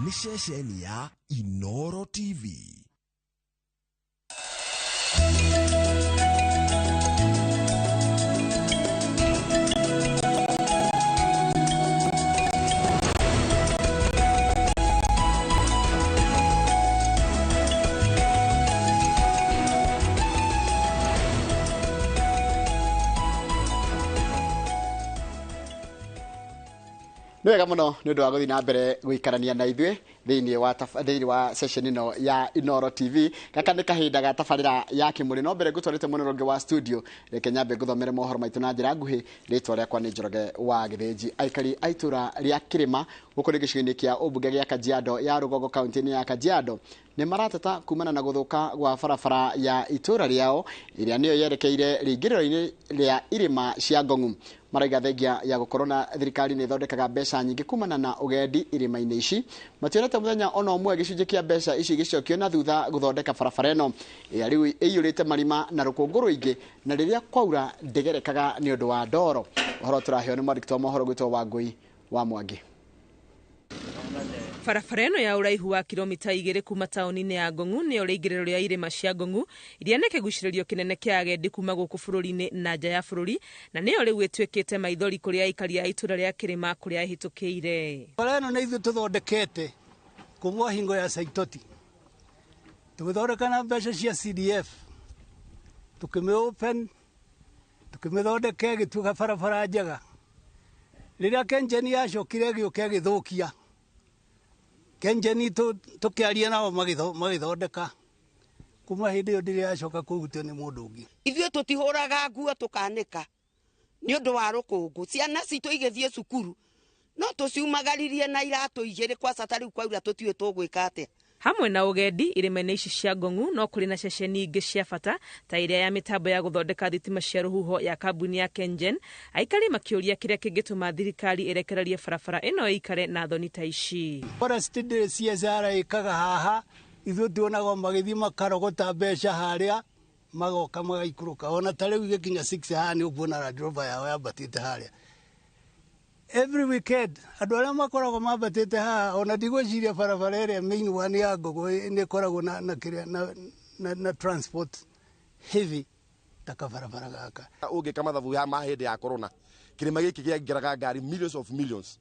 Nĩ ceceni ya Inoro TV. Nĩ wega mũno nĩ ũndũ wa gũthiĩ na mbere gũikarania na ithuĩ thĩinĩ wa session ĩno ya Inoro TV. Gaka nĩ kahinda ga tabarĩra ya Kĩmũrĩ. No mbere ngũtwarĩte mwena ũrĩa ũngĩ wa studio, reke nyambe ngũthomere mohoro maitũ na njĩra nguhĩ. Rĩtwa rĩakwa nĩ Njoroge wa Gĩthĩnji. Aikari a itũra rĩa Kĩrĩma gũkũ nĩ gĩcigo-inĩ kĩa ũmbunge gĩa Kajiado ya Rũgongo kaunti-inĩ ya Kajiado nĩ marateta kumana na gũthũka gwa barabara ya itũra rĩao ĩrĩa nĩyo yerekeire rĩingĩrĩro-inĩ rĩa irĩma cia Ngong'u. Maraiga thengia ya gũkorwo na thirikari nĩ ĩthondekaga mbeca nyingĩ kumana na ũgendi irĩma-inĩ ici, mationete mũthenya ona ũmwe gĩcunjĩ kĩa mbeca ici gĩcokio na thutha gũthondeka barabara ĩno ĩrĩa rĩu ĩiyũrĩte marima na rũkũngũ rũingĩ, na rĩrĩa kwaura ndĩgerekaga nĩ ũndũ wa ndoro. Ũhoro tũraheo nĩ mwandĩki wa mohoro gwĩtwo Wangũi wa Mwangi. Barabara ĩno ya ũraihu wa kilomita 2 kuma taũni-inĩ ya Ngong'u nĩyo rĩingĩrĩro rĩa irĩma cia Ngong'u iria nĩ kĩgucĩrĩrio kĩnene kĩa agendi kuma gũkũ bũrũri-inĩ na nja ya bũrũri, na nĩyo rĩu ĩtuĩkĩte maithori kũrĩ aikari a itũra rĩa Kĩrĩma kũrĩa ĩhĩtũkĩire. Barabara ĩno nĩ ithuĩ tũthondekete kuma hingo ya Saitoti, tũgĩthondeka na mbeca cia CDF, tũkĩmĩ open, tũkĩmĩthondeka ĩgĩtuĩka barabara njega. Rĩrĩa Kengen yacokire ĩgĩũka ĩgĩthũkia, Kengen tũkĩaria nao magĩthondeka, kuma hĩndĩ ĩyo ndĩrĩ yacoka kũhutio nĩ mũndũ ũngĩ. Ithuĩ tũtihũraga nguo tũkanĩka nĩ ũndũ wa rũkũngũ, ciana citũ igĩthiĩ cukuru no tũciumagaririe na iratũ igĩrĩ kwaca ta rĩu kwaura tũtiũĩ tũgwĩka atĩa. Hamwe na ũgendi irĩma-inĩ ici cia Ngong'u no kũrĩ na ceceni ingĩ cia bata ta ĩrĩa ya mĩtambo ya gũthondeka thitima cia rũhuho ya kambuni ya Kengen. Aikari makĩũria kĩrĩa kĩngĩtũma thirikari ĩrekererie barabara ĩno ĩikare na thoni ta ici. Forest ndĩrĩ CSR ĩkaga haha, ithuĩ tuonaga magĩthiĩ makarogota mbeca harĩa magoka magaikũrũka. Ona ta rĩu igĩkinya 6 haha nĩ ũkuona Land Rover yao yambatĩte harĩa. Every weekend andũ arĩa makoragwo mambatĩte haha, ona ndigwĩciria barabara ĩrĩa main one ya Ngong'u nĩ ĩkoragwo na kĩrĩa, na transport heavy ta kabarabara gaka. Ũngĩka mathabu ya ma hĩndĩ ya corona, kĩrĩma gĩkĩ kĩaingĩraga ngari millions of millions,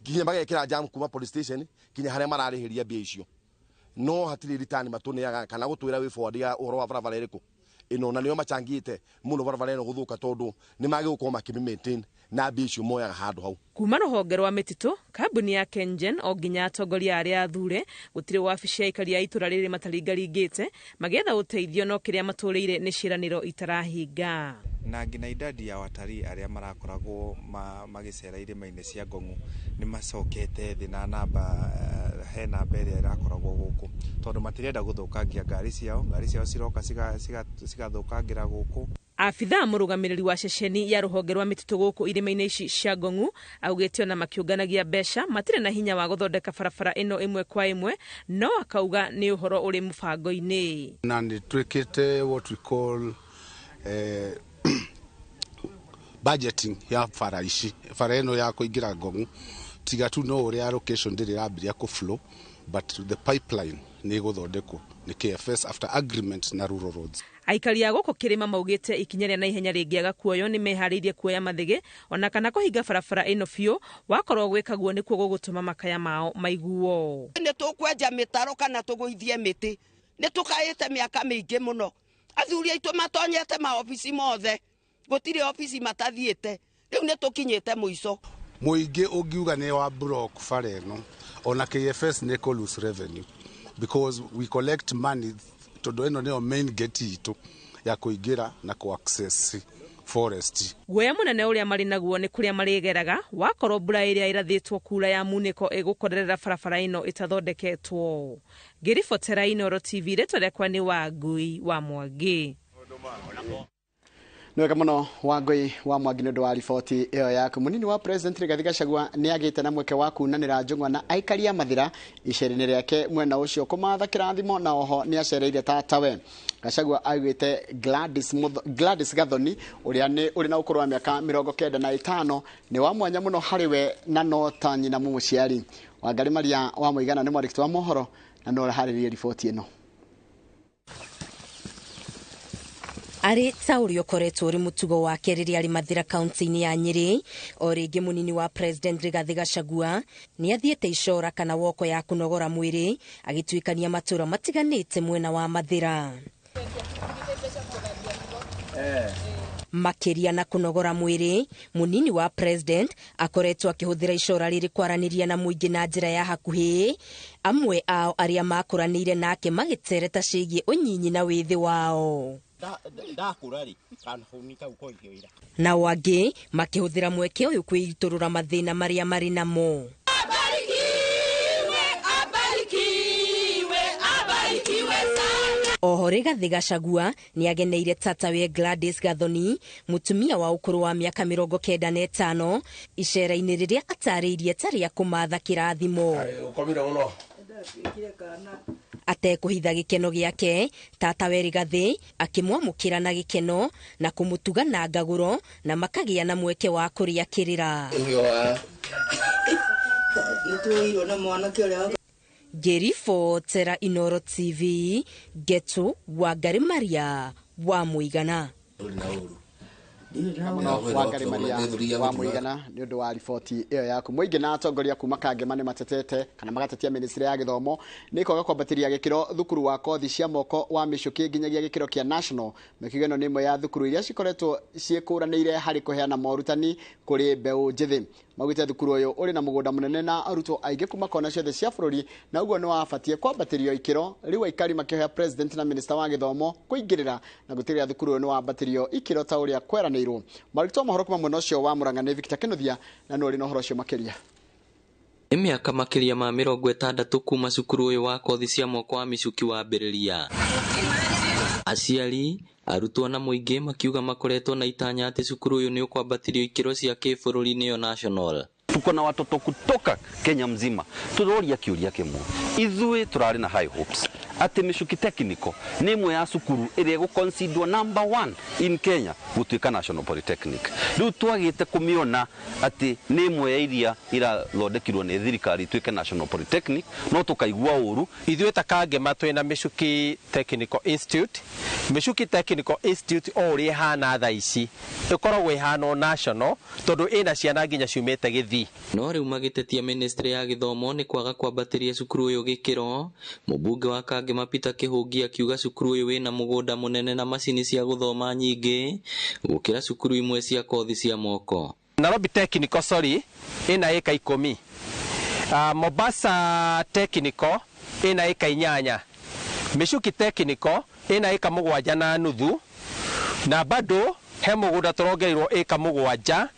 nginya magekĩra jam kuma police station nginya harĩa mararĩhĩria mbia icio, no hatirĩ return matũneaga kana gũtwĩra wĩ forward ya ũhoro wa barabara ĩrĩkũ ĩno, na nĩo machangĩte mũno barabara ĩno gũthũka tondũ nĩ magĩgũkorwo makĩmĩ maintain na mbia icio moyaga handũ hau. Kuma rũhonge rwa mĩtitũ, kambuni ya Kengen o nginya atongoria arĩa athure, gũtirĩ wabici ya aikari a itũra rĩrĩ mataringaringĩte magĩetha ũteithio, no kĩrĩa matũrĩire nĩ ciĩranĩro itarahinga. Na nginya idadi ya watalii arĩa marakoragwo magĩcera irĩma-inĩ cia Ngong'u nĩ macokete thĩ na namba, he namba ĩrĩa ĩrakoragwo gũkũ, tondũ matirenda gũthũkangia ngari ciao, ngari ciao ciroka cigathũkangĩra gũkũ. Abithaa mũrũgamĩrĩri wa ceceni ya rũhonge rwa mĩtitũ gũkũ irĩma-inĩ ici cia Ngong'u augĩte ona makĩũnganagia mbeca matirĩ na hinya wa gũthondeka barabara ĩno ĩmwe kwa ĩmwe, no akauga nĩ ũhoro ũrĩ mũbango-inĩ. Na nĩ twĩkĩte what we call budgeting ya bara ici, bara ĩno ya kũingĩra Ngong'u, tiga tu no ũrĩa allocation ndĩrĩ ĩrambĩrĩria kũ flow, but the pipeline nĩ ĩgũthondekwo nĩ KFS after agreement na Rural Roads. Aikari a gũkũ kĩrĩma maugĩte ikinya rĩa naihenya rĩngĩaga kuoywo nĩ meharĩirie kuoya mathĩgĩ ona kana kũhinga barabara ĩno biũ, wakorwo gwĩka guo nĩkuo gũgũtũma makaya mao maiguo. Nĩ tũkwenja mĩtaro kana tũgũithie mĩtĩ, nĩ tũkaĩte mĩaka mĩingĩ mũno, athuri aitũ matonyete maobici mothe, gũtirĩ obici matathiĩte, rĩu nĩ tũkinyĩte mũico. Mũingĩ ũngiuga nĩ wa block bara ĩno, ona KFS nĩ kũ lose revenue because we collect money tondũ ĩno nĩyo main gate itũ ya kũingĩra na kũ access forest. Guoya mũnene ũrĩa marĩ naguo nĩ kũrĩa marĩgeraga wakorwo mbura ĩrĩa ĩrathĩtwo kura ya munĩko ĩgũkorerera barabara ĩno ĩtathondeketwo. Ngĩribotera Inooro TV, rĩtwa rĩakwa nĩ Wangui wa Mwangi. Nĩ wega mũno Wangui wa Mwangi nĩ ũndũ wa riboti ĩyo yaku. Mũnini wa President Rigathi Gachagua nĩ agĩte na mweke wa kunanĩra njũng'wa na aikari a Mathĩra icera-inĩ rĩake mwena ũcio kũmatha kĩrathimo, na oho nĩ acereire tatawe. Gachagua augĩte Gladys Gathoni ũrĩa nĩ ũrĩ na ũkũrũ wa mĩaka 95 nĩ wa mwanya mũno harĩ we na no ta nyina mũmũciari. Wangari Maria wa Mũigana nĩ mwandĩki wa mohoro na no araharĩria riboti ĩno. Arĩ ta ũrĩa ũkoretwo ũrĩ mũtugo wake rĩrĩa arĩ Mathĩra kaunti-inĩ ya Nyĩrĩ, o rĩngĩ mũnini wa President Rigathĩ Gachagua nĩ athiĩte icora kana woko ya kũnogora mwĩrĩ agĩtuĩkania matũũra matiganĩte mwena wa Mathĩra. Makĩria na kũnogora mwĩrĩ, mũnini wa President akoretwo akĩhũthĩra icora rĩrĩ kwaranĩria na mũingĩ na njĩra ya hakuhĩ, amwe ao arĩa makũranĩire nake magĩtereta ciĩgiĩ ũnyinyi na wĩthĩ wao. Nao angĩ makĩhũthĩra mweke ũyũ kwĩitũrũra mathĩna marĩa marĩ namo. Oho Rigathĩ Gachagua nĩ ageneire tatawe Gladys Gathoni, mũtumia wa ũkũrũ wa mĩaka 95, icera-inĩ rĩrĩa atarĩirie ta rĩa kũmatha kĩrathimo. Atekũhitha gĩkeno gĩake, tatawe Rigathĩ akĩmwamũkĩra na gĩkeno na kũmũtuga na ngagũro na makagĩa na mweke wa kũrĩa kĩrĩra. Ngĩribotera Inoro TV, Getu Wangari Maria wa Mũigana. Wangari Maria wa Mũigana nĩ ũndũ wa riboti ĩyo yaku. Mũingĩ na atongoria kuma Kangema nĩ matetete kana magatetia ministry ya gĩthomo nĩ kwaga kwambatĩria gĩkĩro thukuru wa kothi cia moko wa Mĩcũkĩ nginyagia gĩkĩro kĩa national. Mĩkiugo ĩno nĩ ĩmwe ya thukuru iria cikoretwo ciĩkũranĩire harĩ kũheana morutani kũrĩ mbeũ njĩthĩ. Maugĩte thukuru ũyũ ũrĩ na mũgũnda mũnene na arutwo aingĩ kuma kona ciothe cia bũrũri na ũguo nĩ wabatiĩ kwambatĩrio ikĩro. Rĩu aikari makĩhoya president na minister wa gĩthomo kũingĩrĩra na gũtigĩrĩra thukuru ũyũ nĩ wambatĩrio ikĩro ta ũrĩa kweranĩirwo. Marutwo mohoro kuma mwena ũcio wa Murang'a nĩ Victor Kinuthia na nĩ ũrĩ na ũhoro ũcio makĩria. Nĩ mĩaka makĩria ma 60 kuma cukuru ũyũ wa kothi cia moko wa Mĩcuki wambĩrĩria. Aciari, arutwo na mũingĩ makiuga makoretwo na itanya atĩ cukuru ũyũ nĩ ũkwambatĩrio ikĩro cia kĩbũrũri nĩyo national. Tuko na watoto kutoka Kenya mzima turoria kiuria kimwe, ithuĩ turarĩ na high hopes atĩ Mĩcuki Technical nĩ ĩmwe ya cukuru ĩrĩa ĩgũconsiderwo number 1 in Kenya gũtuĩka National Polytechnic. Rĩu twagĩte kũmĩona atĩ nĩ ĩmwe ya iria irathondekirwo nĩ thirikari ituĩke National Polytechnic, no tũkaigua ũru. Ithuĩ ta Kangema twĩna Mĩcuki Technical Institute. Mĩcuki Technical Institute o ũrĩa ĩhana thaa ici ĩkoragwo ĩhana o national tondũ ĩna ciana nginya ciumĩte Gĩthii. No rĩu magĩtetia ministry ya gĩthomo nĩ kwaga kwambatĩria cukuru ũyũ gĩkĩro. Mũmbunge wa Kangema Peter Kĩhũngi akiuga cukuru ũyũ wĩna mũgũnda mũnene na macini cia gũthoma nyingĩ gũkĩra cukuru imwe cia kothi cia moko. Nairobi Technical sorry ĩna ĩka 10. Mombasa Technical ĩna ĩka 8. Mĩcuki Technical ĩna ĩka 7.5 na bado he mũgũnda tũrongereirwo ĩka 7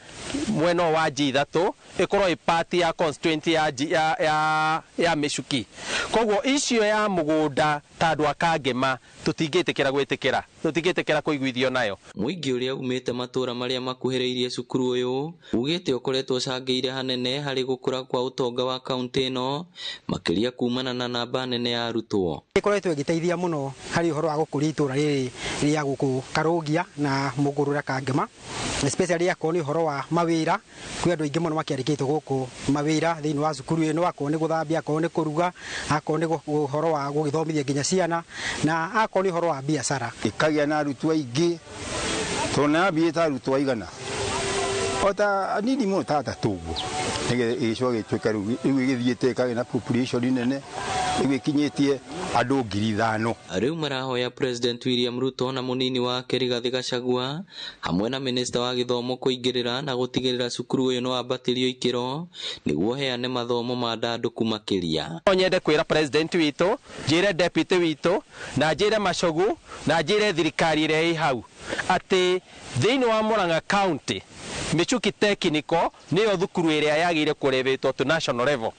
mwena wa G3 ĩkorwo ĩ part ya constituency ya Mĩcuki. Koguo icio ya mũgũnda ta andũ a Kangema tũtingĩtĩkĩra gwĩtĩkĩra, tũtingĩtĩkĩra kũiguithio nayo. Mũingĩ ũrĩa umĩte matũũra marĩa makuhĩrĩirie cukuru ũyũ ugĩte ũkoretwo ũcangĩire hanene harĩ gũkũra kwa ũtonga wa kaunti ĩno makĩria kumana na namba nene ya arutwo. Ĩkoretwo ĩgĩteithia mũno harĩ ũhoro wa gũkũria itũũra rĩrĩ rĩa gũkũ Karũngia na Mũgũrũra Kangema, especially akorwo nĩ ũhoro wa mawĩra. Kwĩ andũ aingĩ mũno makĩandĩkĩtwo gũkũ mawĩra thĩinĩ wa cukuru ĩno, akorwo nĩ gũthambia, akorwo nĩ kũruga, akorwo nĩ ũhoro wa gũgĩthomithia nginya ciana, na akorwo nĩ ũhoro wa biacara. Ĩkagĩa na arutwo aingĩ tondũ nĩyambĩte arutwo aigana o ta anini mũno ta atatũ ũguo, nĩgetha ĩgĩcoka ĩgĩtuĩka rĩu ĩgĩthiĩte ĩkagĩa na population nene, rĩu ĩkinyĩtie andũ 5,000. Rĩu marahoya President William Ruto na mũnini wake Rigathĩ Gachagua hamwe na minista wa gĩthomo kũingĩrĩra na gũtigĩrĩra cukuru ũyũ nĩ wambatĩrio ikĩro nĩguo heane mathomo ma ndandũku makĩria. No nyende kwĩra president witũ, njĩre deputy witũ, na njĩre Machogu, na njĩre thirikari ĩrĩa ĩ hau atĩ thĩinĩ wa Murang'a County Mĩcuki Technical nĩyo thukuru ĩrĩa yagĩrĩire kũrĩbĩtwo to national level.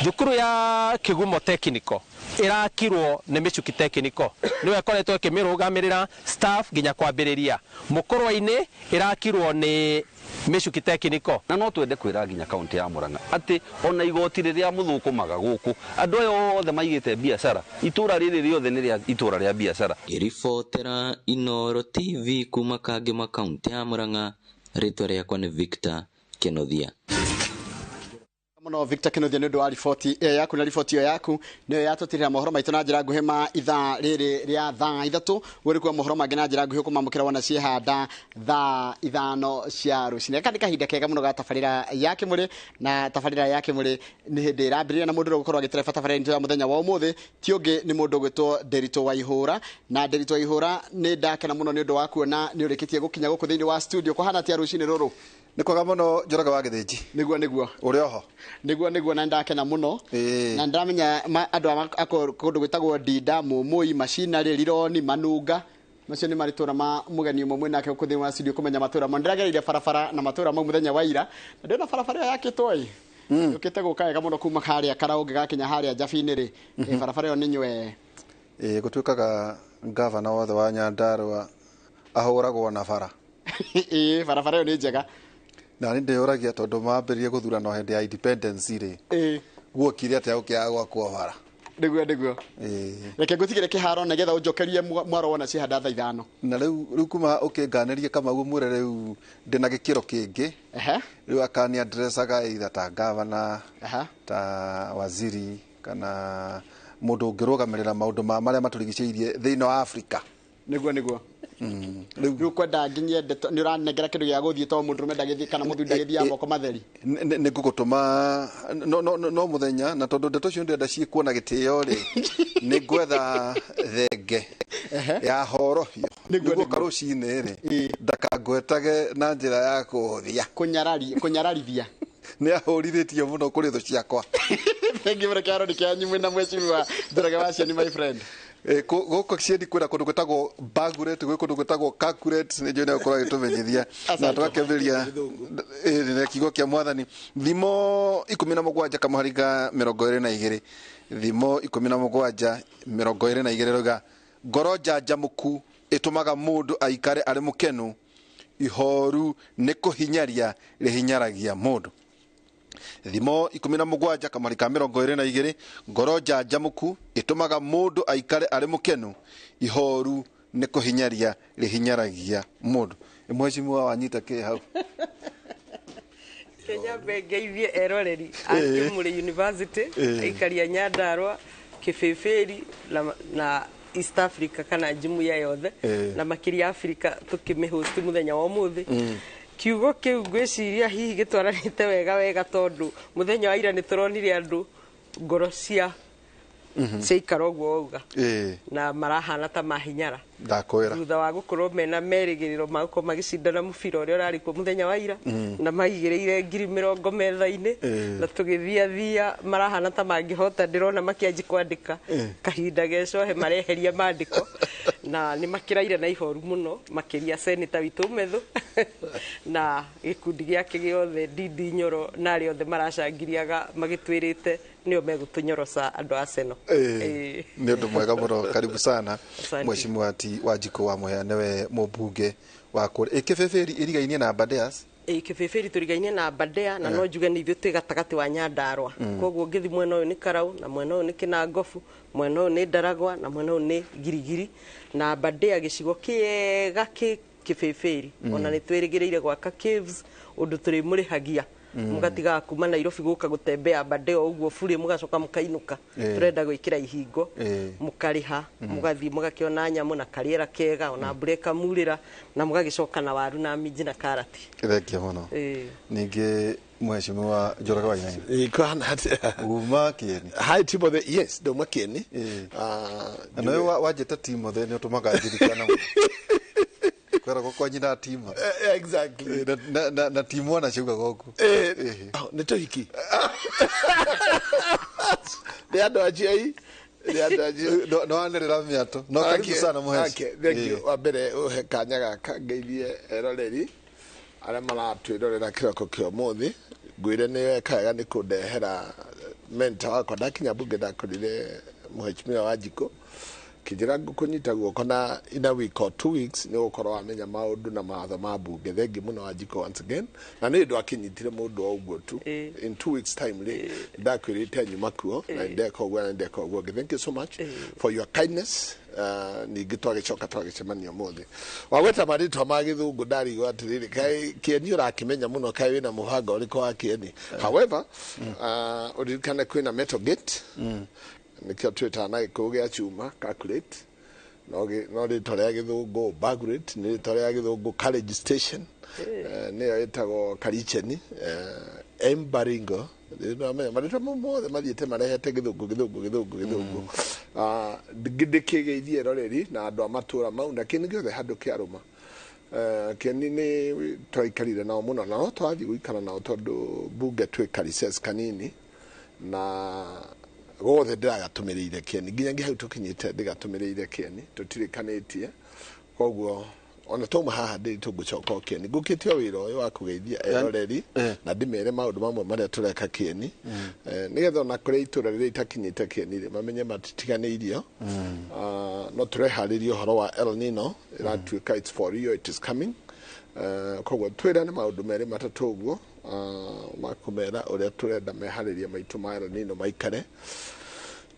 Thukuru ya Kĩgumo Technical ĩrakirwo nĩ Mĩcuki Technical, nĩyo ĩkoretwo ĩkĩmĩrũgamĩrĩra staff nginya kwambĩrĩria. Mũkũrwe-inĩ ĩrakirwo nĩ Michuki Technical. Na no twende kwĩra nginya kaunti ya Murang'a atĩ ona igoti rĩrĩa mũthũkũmaga gũkũ andũ aya othe maigĩte biacara itũra rĩrĩ rĩothe nĩ rĩa itũra rĩa biacara. Ngĩribotera Inooro TV kuma Kangema kaunti ya Murang'a, rĩtwa rĩakwa nĩ Victor Kenothia. Muno Victor Kenothia nĩ ũndũ wa riboti ĩyo yaku, na riboti ĩyo yaku nĩyo yatũtirĩra mohoro maitũ na njĩra nguhĩ ma ithaa rĩrĩ rĩa thaa 3. Gũrĩ mohoro mangĩ na njĩra nguhĩ kũmamũkĩra wona ciĩhanda thaa 5 cia rũcinĩ. Gaka nĩ kahinda kega mũno ga tabarĩra ya Kĩmũrĩ, na tabarĩra ya Kĩmũrĩ nĩ hĩndĩ ĩrambĩrĩria, na mũndũ ũrĩa ũgũkorwo agĩtereba tabarĩra itũ ya mũthenya wa ũmũthĩ ti ũngĩ nĩ mũndũ ũgwĩtwo Nderitu Waihũra. Na Nderitu Waihũra, nĩ ndakena mũno nĩ ũndũ wa kuona nĩ ũrĩkĩtie gũkinya gũkũ thĩinĩ wa studio. Kũhana atĩa rũcinĩ rũrũ? Nĩ kwega mũno Njoroge wa Gĩthĩnji. Nĩguo nĩguo. Ũrĩ oho? Nĩguo nĩguo, na ndakena mũno. Na ndĩramenya andũ a kũndũ gwĩtagwo Ndinda, Mũmũi, Macinarĩ, Rironi, Manunga, macio nĩ marĩtũra ma mũgeni ũmwe mwĩnake gũkũ thĩinĩ wa studio kũmenya matũra mo. Ndĩragereire barabara na matũra mau mũthenya wa ira, na ndĩrona barabara ĩyo yakĩtwo ĩ yũkĩte gũka wega mũno kuma harĩa Karaũngĩ gakinya harĩa Njabi-inĩ rĩ. Barabara ĩyo nĩ nywe. Gũtuĩkaga ngavana wothe wa Nyandarua ahũragwo na bara. Ĩĩ, barabara ĩyo nĩ njega. Na nĩ ndĩyũragia tondũ mambĩrĩrie gũthurano hĩndĩ ya independence rĩ, guokire atĩa gũkĩaga gwakwo bara? Nĩguo nĩguo. Reke ngũtigĩre kĩharo nĩgetha ũnjokerie mwaro wona ciĩhanda thaa 5. Na rĩu kuma ũkĩnganĩrie Kamau mwĩre rĩu ndĩna gĩkĩro kĩngĩ. Rĩu akani addressaga either ta gavana, ta waziri, kana mũndũ ũngĩrũgamĩrĩra maũndũ ma marĩa matũrigicĩirie thĩinĩ wa Afrika. Nĩguo nĩguo. Rĩu kwenda nginyie ndeto nĩ ũranengera kĩndũ gĩa gũthiĩ to mũndũrũme ndagĩthiĩ kana mũthuri ndagĩthiaga moko matheri. Nĩ ngũgũtũma no mũthenya, na tondũ ndeto icio ndĩrenda ciĩkwo na gĩtĩo rĩ, nĩ ngwetha thenge ya horohio nĩguo karũcinĩ rĩ ndakangwetage na njĩra ya kũhũthia kũnyararithia. Nĩ ahũrithĩtio mũno kũrĩ thũ ciakwa. Thengi mũno kĩharo nĩ kĩanyu mwĩna mheshimiwa Njoroge wa Cieni, my friend. Gũkũ Cieni kwĩna kũndũ gwĩtagwo Baguret, gwĩ kũndũ gwĩtagwo Kakuret, nĩ njũĩ nĩ gũkorwo agĩtũmenyithia na tũgakĩambĩrĩria na kiugo kĩa mwathani. Thimo 17 kamũhari 22, Thimo 17 22 rauga ngoro njanjamũku ĩtũmaga mũndũ aikare arĩ mũkenu, ihoru nĩ kũhinyaria rĩhinyaragia mũndũ. Thimo 17 kamũhari 22, ngoro njanjamũku ĩtũmaga mũndũ aikare arĩ mũkenu, ihoru nĩ kũhinyaria rĩhinyaragia mũndũ. Mheshimiwa wanyita kĩ hau? Kenya ngeithie eroreri a Kĩmũrĩ University, aikaria Nyandarua, Kĩbĩbĩri na East Africa kana jumuiya yothe, na makĩria Africa tũkĩmĩhost mũthenya wa ũmũthĩ. Kiugo kĩu ngwĩciria hihi gĩtwaranĩte wega wega tondũ mũthenya wa ira nĩ tũronire andũ ngoro cia ciaikara ũguo wauga, na marahana ta mahinyara ndakwĩra thutha wa gũkorwo mena merĩgĩrĩro ma gũkorwo magĩcindana mũbira ũrĩa ũrarĩ kuo mũthenya wa ira, na maigĩrĩire 20,000 metha-inĩ, na tũgĩthiathia marahana ta mangĩhota. Ndĩrona makĩanji kwandĩka kahinda gecohe mareheria mandĩko, na nĩ makĩraire na ihoru mũno makĩria seneta witũ Methu na gĩkundi gĩake gĩothe Ndindi Nyoro na arĩa othe maracangiriaga magĩtwĩrĩte nĩo megũtũnyoroca andũ a Arsenal. Nĩ ũndũ mwega mũno, karibu sana mheshimiwa T Wanjikũ wa Mũhĩa, nĩwe mũmbunge wa kũrĩa Kĩbĩbĩri ĩrigainie na Aberdares. Kĩbĩbĩri tũrigainie na Aberdare, na no njuge nĩ ithuĩ twĩ gatagatĩ wa Nyandarua. Koguo ngĩthi mwena ũyũ nĩ Karau, na mwena ũyũ nĩ Kĩnangobu, mwena ũyũ nĩ Ndaragwa, na mwena ũyũ nĩ Girigiri, na Aberdare gĩcigo kĩega kĩ Kĩbĩbĩri. Ona nĩ twĩrĩgĩrĩire gwaka caves ũndũ tũrĩmũrĩhagia mũgatigaga kuma Nairobi gũka gũtembea Aberdare ũguo burĩ, mũgacoka mũkainũka. Tũrenda gwĩkĩra ihingo, mũkarĩha, mũgathiĩ mũgakĩona nyamũ na karĩera kega, ona mbura ĩkamurĩra, na mũgagĩcoka na waru na minji na karati. Thengia mũno. Ningĩ mheshimiwa Njoroge wa Wainaina. Kũhana atĩa? Uma Kĩeni. Hi Timothy, yes, ndauma Kĩeni. Na nawe wanjĩta Timothy nĩ ũtũmaga ndirikana mũno. Kwĩragwo kwa nyina Timothy. Exactly. Na timwana ciaugaga ũguo. Nĩ tũhiki. Nĩ andũ acio nĩ andũ acio. No wanĩrĩra mĩatũ. No karibu sana mũheci. Okay, thank you. Wa mbere ũhe kanya gaka ngeithie eroreri arĩa maratwĩrorera kĩroko kĩa ũmũthĩ. Ngwĩre nĩ weka wega nĩ kũndehera mentor wakwa. Ndakinya mbunge ndakorire mheshimiwa Wanjikũ Kĩnjĩra ngũkũnyita guoko na in a week or 2 weeks nĩ ũgũkorwo wamenya maũndũ na mawatho ma mbunge. Thengi mũno, Wanjikũ, once again. Na nĩ ũndũ akinyitire mũndũ o ũguo tu in 2 weeks time rĩ, ndakwĩrĩte nyuma kuo na ndeka ũguo na ndeka ũguo. Thank you so much for your kindness. Ningĩ twagĩcoka twagĩcemania ũmũthĩ, wagweta marĩtwa ma gĩthũngũ, ndarigwo atĩrĩrĩ, kaĩ Kĩeni ũrakĩmenya mũno, kaĩ wĩna mũbango ũrĩkũ wa Kĩeni? However, ũririkane kwĩna metal gate, nĩkĩo twĩtaga na gĩkũyũ gĩa chuma calculate, no rĩtwa rĩa gĩthũngũ Bagret, nĩ rĩtwa rĩa gĩthũngũ College Station, nĩyo ĩtagwo Karicheni, Embaringo. Nĩwamenya marĩtwa mau mothe mathiĩte marehete gĩthũngũ, gĩthũngũ, gĩthũngũ, gĩthũngũ. Ndĩkĩgeithie eroreri na andũ a matũra mau na kĩni gĩothe handũ kĩarũma. Kĩeni nĩ twaikarire nao mũno na no tũrathiĩ gũikara nao tondũ bunge twĩ recess kanini na gothe ndĩragatũmĩrĩire Kĩeni nginyagia hau tũkinyĩte, ndĩgatũmĩrĩire Kĩeni tũtirĩkanĩtie. Koguo ona twauma haha ndĩrĩ tũngũcoka o Kĩeni, ngũkĩte o wĩra ũyũ wa kũgeithia eroreri na ndĩmere maũndũ mamwe marĩa tũreka Kĩeni, nĩgetha ona kũrĩa itũra rĩrĩa itakinyĩte Kĩeni rĩ, mamenye matitiganĩirio. No tũreharĩria ũhoro wa El Nino ĩratuĩka, it's for real, it is coming. Koguo twĩrane maũndũ merĩ matatũ ũguo, makũmera ũrĩa tũrenda meharĩria maitũ ma El Nino maikare.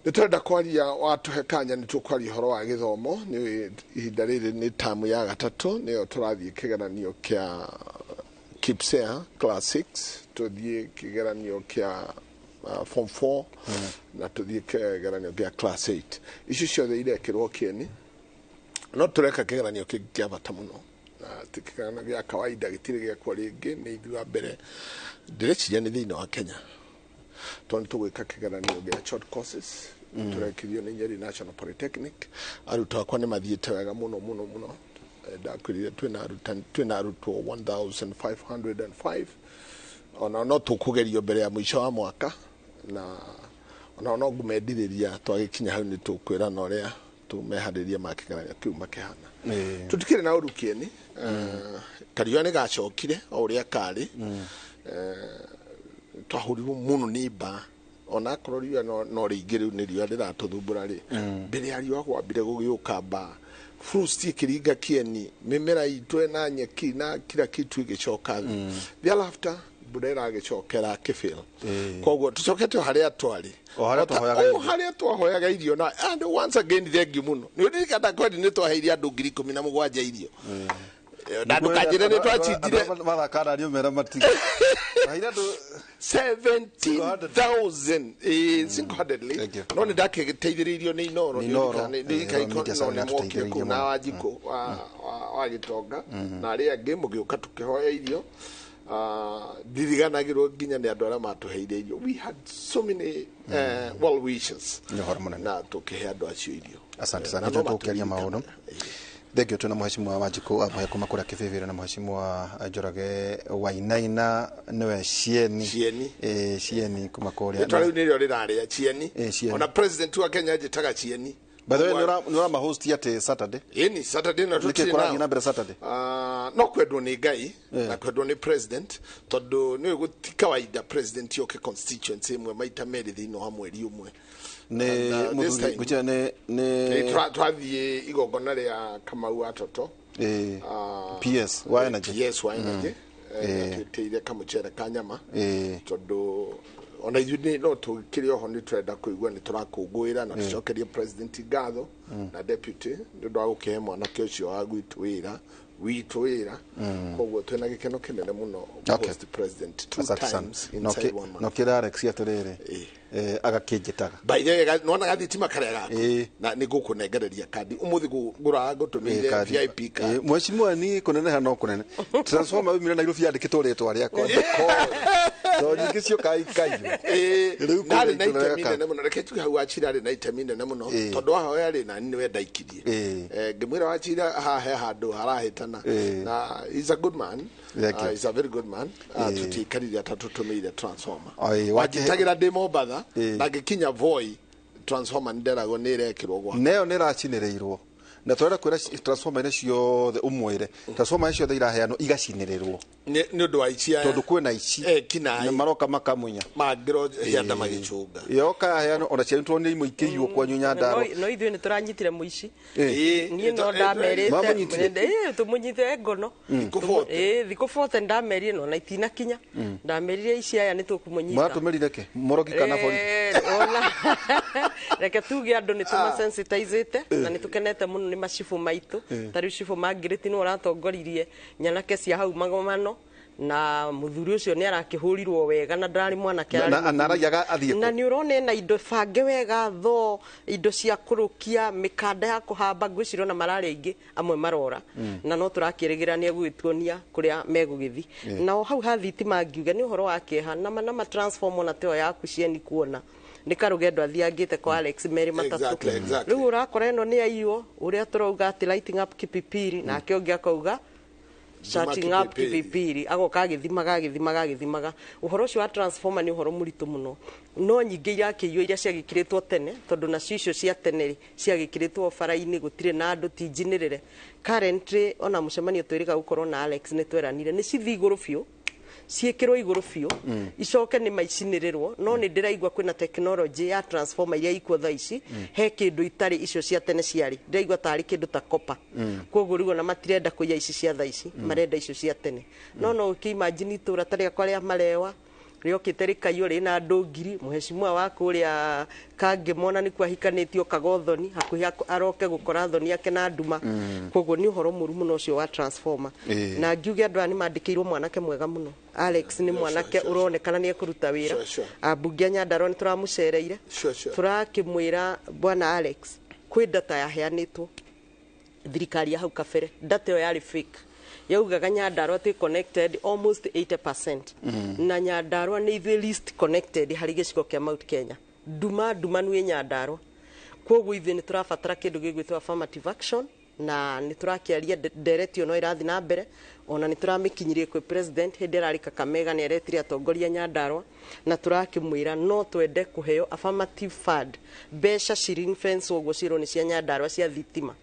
Nĩ tũrenda kwaria, watũhe kanya nĩ tũkwaria ũhoro wa gĩthomo. Nĩ ihinda rĩrĩ nĩ tamu ya gatatũ, nĩyo tũrathiĩ kĩgeranio kĩa KPSEA class 6, tũthiĩ kĩgeranio kĩa form 4 na tũthiĩ kĩgeranio kĩa class 8. Icio ciothe irekĩrwo Kĩeni. No tũreka kĩgeranio kĩngĩ kĩa bata mũno na ti kĩgeranio gĩa kawaida, gĩtirĩ gĩekwo rĩngĩ, nĩ ithuĩ wa mbere ndĩreciria nĩ thĩinĩ wa Kenya, tondũ nĩ tũgwĩka kĩgeranio gĩa short courses. Tũrekirio nĩ Nyeri National Polytechnic. Arutwo akwa nĩ mathiĩte wega mũno mũno mũno. Ndakwĩrire twĩna arutani, twĩna arutwo 1505. Ona no tũkũgerio mbere ya mũico wa mwaka na ona no ngũmendithĩria twagĩkinya hau nĩ tũkwĩrana ũrĩa tũmeharĩria ma kĩgeranio kĩu makĩhana. Tũtikĩrĩ na ũru Kĩeni. Kariũa nĩ gacokire o ũrĩa karĩ. Twahũrirwo mũno nĩ mbaa, ona akorwo riũa no rĩingĩ rĩu nĩ riũa rĩratũthumbũra rĩ. Mbere ya riũa kwambire gũgĩũka mbaa, frost ĩkĩringa Kĩeni, mĩmera itũ na nyeki na kila kitu ĩgĩcoka thĩ. Thereafter mbura ĩragĩcokera kĩbĩl, koguo tũcokete o harĩa twarĩ. O harĩa twahoyaga o irio. Harĩa twahoyaga irio. Na and once again, thank you mũno. Nĩ ũririkana kweri nĩ twaheire andũ 17,000 irio, na ndũkanjĩre nĩ twacindire. Mathaka nario mera matiga. Maheire andũ 17,000 single-handedly. No nĩ ndakĩteithĩrĩirio nĩ Inoro. Nĩ Inoro. Nĩ media cell nĩ mokire nĩatũteithĩrĩirie kũu na mũno. Wanjikũ wa Gĩtonga na arĩa angĩ mũgĩũka tũkĩhoya irio. Ndiriganagĩrwo nginya nĩ andũ arĩa matũheire irio. We had so many well wishes Nĩ ũhoro mũnene. na tũkĩhe andũ acio irio. Asante sana. Na no Nĩ tũkĩaria maũndũ. Thengio. Twĩna mũhecimua Wanjikũ wa Mũhĩa kuma kũrĩa Kĩbĩbĩrĩ na mũhecimua Njoroge Wainaina, nĩwe Cieni. Cieni. Cieni kuma kũrĩa. Rĩtwa rĩu nĩrĩo rĩrarĩa Cieni. Cieni. Ona president wa Kenya anjĩtaga Cieni. By the way, nĩ ũramahost atĩ Saturday? Ĩni, Saturday na Nĩkĩ tũtirĩ kũrathiĩ nao. na mbere Saturday? No kwendwo nĩ Ngai na kwendwo nĩ president, tondũ nĩ ti kawaida president yoke constituency ĩmwe maita merĩ thĩinĩ wa mweri ũmwe. Nĩ And, this mũthuri time- ngwĩciria nĩ Twathiĩ igongona rĩa Kamau wa Toto. PS wa Energy. PS wa Energy. Atwĩtĩire kamũcere ka nyama tondũ ona ithuĩ no tũkĩrĩ oho nĩ tũrenda kũigua nĩ tũrakũngũĩra na tũcokerie president ngatho na deputy nĩ ũndũ wa gũkĩhe mwanake ũcio wa gwitũ wĩra witũ wĩra. Koguo twĩna gĩkeno kĩnene mũno host president two Asante sana. times inside one month. No kĩra Alex atĩrĩrĩ, agakĩnjĩtaga. By the way, nona gathitima karĩa gaku na nĩ ngũkũnengereria kandi ũmũthĩ, ngũraga ngũtũmĩire Kandi. VIP card. Mheshimiwa ni kũneneha no kũnene. Transformer yumire Nairobi yandĩkĩtwo rĩtwa rĩakwa. To nyingĩ ciũkaga ikaiywo. Rĩu Ndarĩ na kũrĩa itũra itemi rĩaka. nene mũno, reke tuge hau Wachira arĩ na itemi nene mũno tondũ wahoya rĩ nani nĩwe ndaikirie. Ngĩmwĩra Wachira haha he handũ harahĩtana na he's a good man. Thank you. He's a very good man. Tũtiikarire atatũtũmĩire transformer. Wanjĩtagĩra ndĩ Mombatha na ngĩkinya Voi, transformer nĩ nderagwo nĩ ĩrekĩrwo gwa Neyo nĩ ĩracinĩrĩirwo Na tũrenda kwĩra transformer-inĩ ciothe, ũmwĩre transformer ciothe iraheanwo igacinĩrĩrwo. Nĩ ũndũ wa ici aya. Tondũ kwĩna ici kinaĩ nĩ maroka makamunya. Mangĩro hianda magĩcũnga. Yoka yaheanwo, ona cianyu tũronire imwe ikĩiywo kwanyu Nyandarua. No ithuĩ nĩ tũranyitire mũici. Niĩ no ndamerĩte. Mamũnyitire? Tũmũnyite ngono. Thikũ 40. Thikũ 40 ndamerire, no na itinakinya. Ndamerire ici aya nĩ tũkũmũnyita. Maratũmĩrire ke morogi kana borithi? Ona reke tuge andũ nĩ tũmasensitizĩte na nĩ tũkenete mũno nĩ macibũ maitũ. Ta rĩu cibũ Margaret nĩwe ũratongoririe nyanake cia hau magomano, na mũthuri ũcio nĩ arakĩhũrirwo wega na ndararĩ mwanake, ararĩ Na araiyaga athiĩ kũ? Na nĩ ũrona ena indo bange wega, tho indo cia kũrũkia, mĩkanda ya kũhamba, ngwĩciria ona mararĩ aingĩ amwe marora. Na no tũrakĩrĩgĩra nĩ egũgĩtuonia kũrĩa megũgĩthi. Nao hau ha thitima ngiuge nĩ ũhoro wa kĩeha nama transform ona tĩo yaku cieni kuona nĩ karũgendo athiangĩte kwa Alex merĩ matatũ. Rĩu ũrakora ĩno nĩ aiywo, ũrĩa tũrauga atĩ lighting up Kipipiri, nake ũngĩ akauga shutting up Kipipiri. Kipipiri, agoka agĩthimaga agĩthimaga agĩthimaga. Ũhoro ũcio wa transformer nĩ ũhoro mũritũ mũno, no nyingĩ irakĩiywo iria ciagĩkĩrĩtwo tene, tondũ nacio icio cia tene rĩ, ciagĩkĩrĩtwo bara-inĩ gũtirĩ na andũ tinjinĩrĩre. Currently ona mũcemanio twĩrĩga gũkorwo na Alex nĩ tweranire nĩ cithiĩ igũrũ biũ, ciĩkĩrwo igũrũ biũ, icoke nĩ maicinĩrĩrwo. No nĩ ndĩraigua kwĩna technology ya transformer iria ikuo thaa ici, he kĩndũ itarĩ icio cia tene ciarĩ, ndĩraigua tarĩ kĩndũ ta copper. Koguo rĩu ona matirenda kũiya ici cia thaa ici, marenda icio cia tene. No ũkĩ-imagine itũra ta rĩakwa rĩa Marewa rĩokĩte rĩkaiywo rĩna andũ ngiri. Mũhecimua wa kũrĩa Kangĩmona nĩkuo ahikanĩtio Kagothoni, hakuhĩ aroke gũkora thoni ake na nduma. Koguo nĩ ũhoro mũru mũno ũcio wa transformer. Na ngiuge andũ aya nĩ mandĩkĩirwo mwanake mwega mũno. Alex nĩ mwanake ũronekana nĩ ekũruta wĩra. Ambunge a Nyandarua nĩ tũramũcereire, tũrakĩmwĩra bwana Alex kwĩ data yaheanĩtwo thirikari ya hau kabere, data ĩyo yarĩ fake, yaugaga Nyandarua twĩ connected almost 80%. Na Nyandarua nĩ ithuĩ least connected harĩ gĩcigo kĩa Mount Kenya, nduma ndumanu ĩ Nyandarua. Koguo ithuĩ nĩ tũrabatara kĩndũ gĩgwĩtwo affirmative action, na nĩ tũrakĩaria ndereti ĩyo no ĩrathiĩ na mbere. Ona nĩ tũramĩkinyirie kwĩ president hĩndĩ ĩrarĩ Kakamega, nĩ aretire atongoria Nyandarua na tũrakĩmwĩra no twende kũheo affirmative fund, mbeca ring fence ũguo ciĩrwo nĩ cia Nyandarua cia thitima,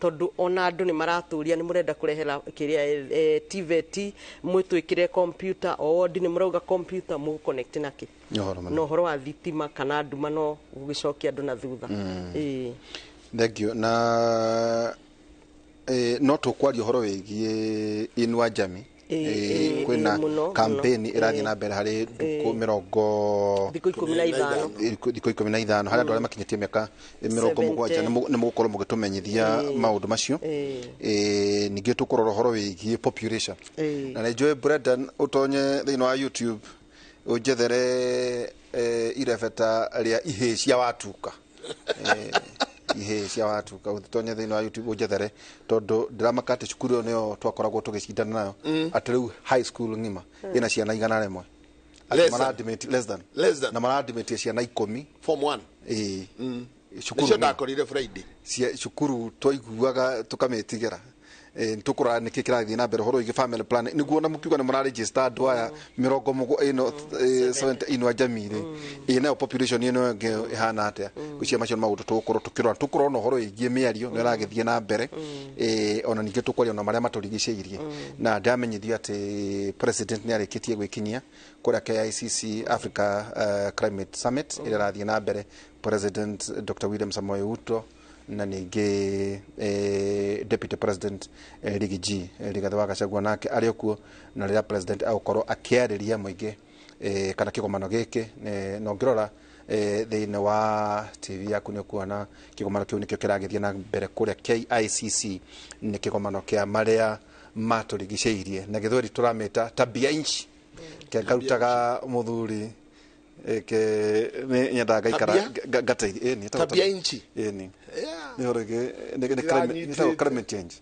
tondũ ona andũ nĩ maratũria nĩ mũrenda kũrehera kĩrĩa TVET, mwĩtwĩkĩre computer o ward, nĩ mũrauga computer mũgũ-connect nakĩ? Nĩ ũhoro mũnene. Na ũhoro wa thitima kana nduma no gũgĩcokia andũ na thutha. Thank you. Na no tũkwaria ũhoro wĩgiĩ Inua Jamii. Kwĩna mũno, campaign mũno. ĩrathiĩ na mbere harĩ thikũ mĩrongo Thikũ 15. Thikũ 15 harĩ andũ arĩa makinyĩtie mĩaka 70. Nĩ mũgũkorwo mũgĩtũmenyithia maũndũ macio. Ningĩ tũkũrora ũhoro wĩgiĩ population. Na nĩ njũĩ Brendan ũtonye thĩinĩ wa YouTube ũnjethere irebeta rĩa ihĩĩ cia watuka. Ihĩĩ cia watuka, ũtonye thĩinĩ wa YouTube ũnjethere, tondũ ndĩramaka atĩ cukuru ĩyo nĩyo twakoragwo tũgĩcindana nayo, atĩ rĩu high school ng'ima ĩna ciana 100. Atĩ Less than. mara-admit- less than. Less than. Na mara-admit ciana 10 Form 1. Ĩĩ. Cukuru Nĩcio ng'ima. ndakorire Friday. Cia cukuru twaiguaga tũkamĩtigĩra. Nĩtũkũrora nĩkĩ kĩrathiĩ na mbere ũhoro wĩgiĩ family plan, nĩguo na mũkiuga nĩ mũraregister andũ aya mĩrongo ĩno 70 Inua Jamii rĩ, ĩ nayo population ĩno ĩngĩ ĩhana atĩa? Ngwĩciria macio nĩ maũndũ tũgũkorwo tũkĩrora. Tũkũrora na ũhoro wĩgiĩ mĩario nĩ ĩragĩthiĩ na mbere. Ona ningĩ tũkwaria ona marĩa matũrigicĩirie, na ndamenyithio atĩ president nĩ arĩkĩtie gwĩkinyia kũrĩa KICC Africa Climate Summit ĩrĩa ĩrathiĩ na mbere, President Dr. William Samoei Ruto na ningĩ Deputy President Riggy G Rigathi wa Gachagua nake arĩ o kuo, na rĩrĩa president agũkorwo akĩarĩria mũingĩ kana kĩgomano gĩkĩ. Na ũngĩrora thĩinĩ wa TV yaku nĩ ũkuona kĩgomano kĩu nĩkĩo kĩragĩthiĩ na mbere kũrĩa KICC, nĩ kĩgomano kĩa marĩa matũrigicĩirie, na gĩthweri tũramĩta tabia inchi ke ngarutaga mũthuri ke nĩ nyendaga ngaikara Tabia? ngateithia ĩni ĩtagwo Tabia inchi? Ĩni. Yeah. Nĩ ũhoro ĩngĩ nĩ ĩtagwo Ndĩranyitĩte. climate change.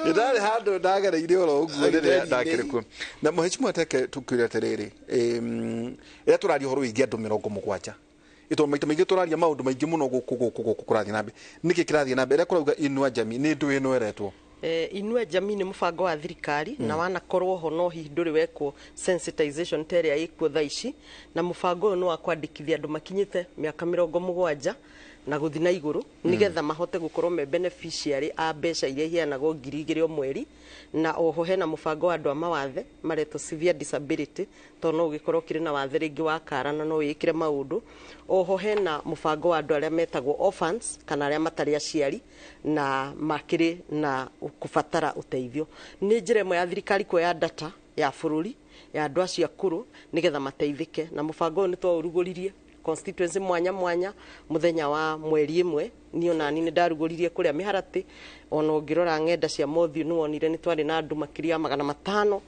Ndarĩ handũ ndagereire oro ũguo rĩrĩa ndakĩrĩ kuo. Na mũhĩcimu ateke tũkiuria atĩrĩrĩ, rĩrĩa tũraria ũhoro wĩgiĩ andũ 70, ĩtondũ maita maingĩ tũraria maũndũ maingĩ mũno gũkũ kũrathiĩ na mbere, nĩkĩ kĩrathiĩ na mbere rĩrĩa kũrauga Inua Jamii? Nĩ ndũ ĩno ĩretwo? Inua Jamii nĩ mũbango wa thirikari na wanakorwo ho, no hihi ndũrĩ wekwo sensitization ta ĩrĩa ĩkuo thaa ici. Na mũbango ũyũ nĩ wa kwandĩkithia andũ makinyĩte mĩaka 70. Na gũthiĩ na igũrũ, nĩgetha mahote gũkorwo me beneficiary a mbeca iria iheanagwo 2,000 o mweri. Na oho hena mũbango wa andũ a mawathe maretwo severe disability, tondũ no ũgĩkorwo ũkĩrĩ na wathe rĩngĩ wa kara na no wĩĩkĩre maũndũ. Oho hena mũbango wa andũ arĩa metagwo orphans, kana arĩa matarĩ aciari na makĩrĩ na kũbatara ũteithio. Nĩ njĩra ĩmwe ya thirikari kuoya data ya bũrũri ya andũ acio akũrũ nĩgetha mateithĩke. Na mũbango ũyũ nĩ twaũrugũririe constituency mwanya mwanya mũthenya wa mweri ĩmwe. Niĩ onani nĩ ndarugũririe kũrĩa Mĩharatĩ. Ona ũngĩrora ng'enda cia mothiũ nĩ wonire nĩ twarĩ na andũ makĩria ya 500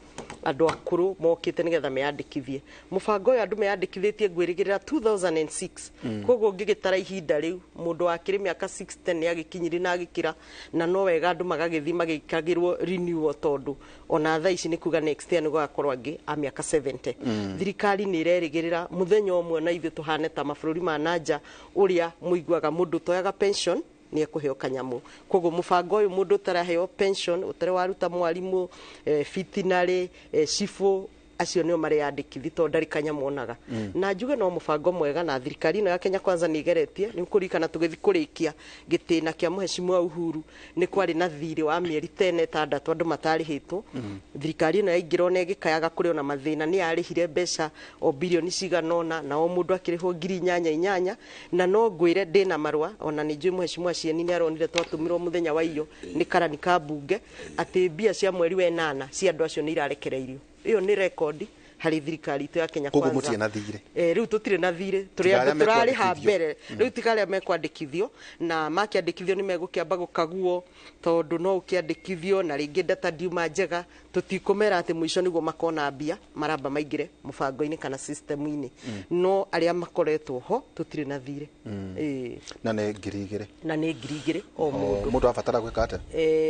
andũ akũrũ mokĩte nĩgetha meyandĩkithie. Mũbango ũyũ andũ meyandĩkithĩtie ngwĩrĩgĩrĩra 2006. Koguo ũngĩgĩtara ihinda rĩu, mũndũ wakĩrĩ mĩaka 60 nĩ agĩkinyirie na agĩkĩra, na no wega andũ magagĩthiĩ magĩkagĩrwo renewal, tondũ ona thaa ici nĩ kuga next year nĩ gũgakorwo angĩ a mĩaka 70. Thirikari nĩ ĩrerĩgĩrĩra mũthenya ũmwe na ithuĩ tũhane ta mabũrũri ma nanja, ũrĩa mũiguaga mũndũ ũtoyaga pension nĩ ekũheo kanyamũ. Koguo mũbango ũyũ, mũndũ ũtaraheo pension, ũtarĩ waruta mwarimũ, bitinarĩ, cibũ, acio nĩo mareyandĩkithi tondũ ndarĩ kanyamũ onaga. Na njuge no mũbango mwega, na thirikari ĩno ya Kenya Kwanza nĩ ĩgeretie. Nĩ ũkũririkana tũgĩthiĩ kũrĩkia gĩtĩna kĩa mũhecimiwa Uhuru, nĩ kwarĩ na thirĩ wa mĩeri tena ĩtandatũ andũ matarĩhĩtwo. Thirikari ĩno yaingĩra, ona ĩgĩkayaga kũrĩ ona mathĩna, nĩ yarĩhire mbeca o birioni cigana ũna, na o mũndũ akĩrĩhwo 8,000 inyanya. Na no ngwĩre ndĩna marũa, ona nĩ njũĩ mũhecimiwa Cieni nĩ aronire twatũmirwo mũthenya wa iyo nĩ karani ka mbunge atĩ mbia cia mweri wa ĩnana cia andũ acio nĩ irarekereirio. Ĩyo nĩ rekondi harĩ thirikari itũ ya Kenya Koguo Kwanza. mũtirĩ na thirĩ? Rĩu tũtirĩ na thirĩ, tũrĩ Tiga arĩa andũ tũrarĩha mekwandĩkithio. mbere. Rĩu tiga arĩa mekwandĩkithio, na makĩandĩkithio nĩ megũkĩamba gũkaguo, tondũ no ũkĩandĩkithio na rĩngĩ data ndiuma njega. Tũtikũmera atĩ mũico nĩguo makona mbia, maramba maingĩre mũbango-inĩ kana system-inĩ. No arĩa makoretwo ho tũtirĩ na thirĩ. Ĩĩ. Na nĩ 2,000? Na nĩ 2,000 o mũndũ. Mũndũ abatara gwĩka atĩa?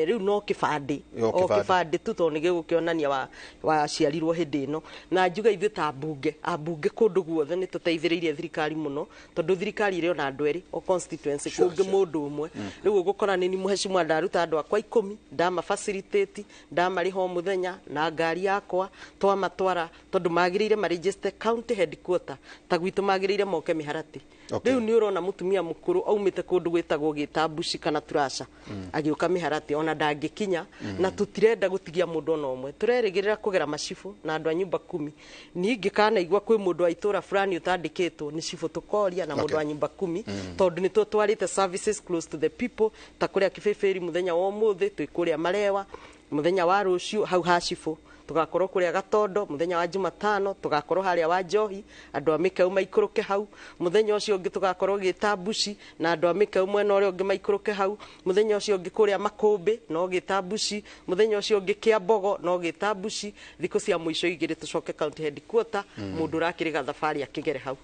Rĩu no kĩbandĩ. O o kĩbandĩ. Kĩbandĩ tu, tondũ nĩ gĩgũkĩonania waciarirwo hĩndĩ ĩno. Na njuga ithuĩ ta mbunge, ambunge kũndũ guothe nĩ tũteithĩrĩirie thirikari mũno, tondũ thirikari ĩrĩ ona andũ erĩ o constituency, kũngĩ mũndũ ũmwe. Rĩu ũgũkora nĩ mũhecimiwa ndaruta andũ akwa 10, ndama facilitate, ndamarĩha o mũthenya na ngari yakwa, twamatwara, tondũ magĩrĩire maregister county headquarter, ta gwitũ magĩrĩire moke Mĩharatĩ. Rĩu nĩ ũrona mũtumia mũkũrũ aumĩte kũndũ gwĩtagwo Gĩtambuci kana Turasha agĩũka Mĩharatĩ, ona ndangĩkinya. Na tũtirenda gũtigia mũndũ ona ũmwe, tũrerĩgĩrĩra kũgera macibũ na andũ a nyumba kumi. Ningĩ kanaigua kwĩ mũndũ wa itũra fulani ũtandĩkĩtwo, nĩ cibũ tũkoria na mũndũ wa nyumba kumi, tondũ nĩ tũtwarĩte services close to the people, ta kũrĩa Kĩbĩbĩri mũthenya wa ũmũthĩ, twĩ kũrĩa Marewa mũthenya wa rũciũ, hau ha cibũ. Tugakorwo kũrĩa Gatondo mũthenya wa Jumatano, tugakorwo harĩa wa Njohi, andũ a Mĩkeu maikũrũke hau. Mũthenya ũcio ũngĩ tugakorwo Gĩtambuci, na andũ a Mĩkeu mwena ũrĩa ũngĩ maikũrũke hau. Mũthenya ũcio ũngĩ kũrĩa Makũmbĩ no Gĩtambuci, mũthenya ũcio ũngĩ Kĩambogo no Gĩtambuci. Thikũ cia mũico igĩrĩ tũcoke county headquarter. Mũndũ ũrakĩrĩ gathabarĩ akĩgere hau.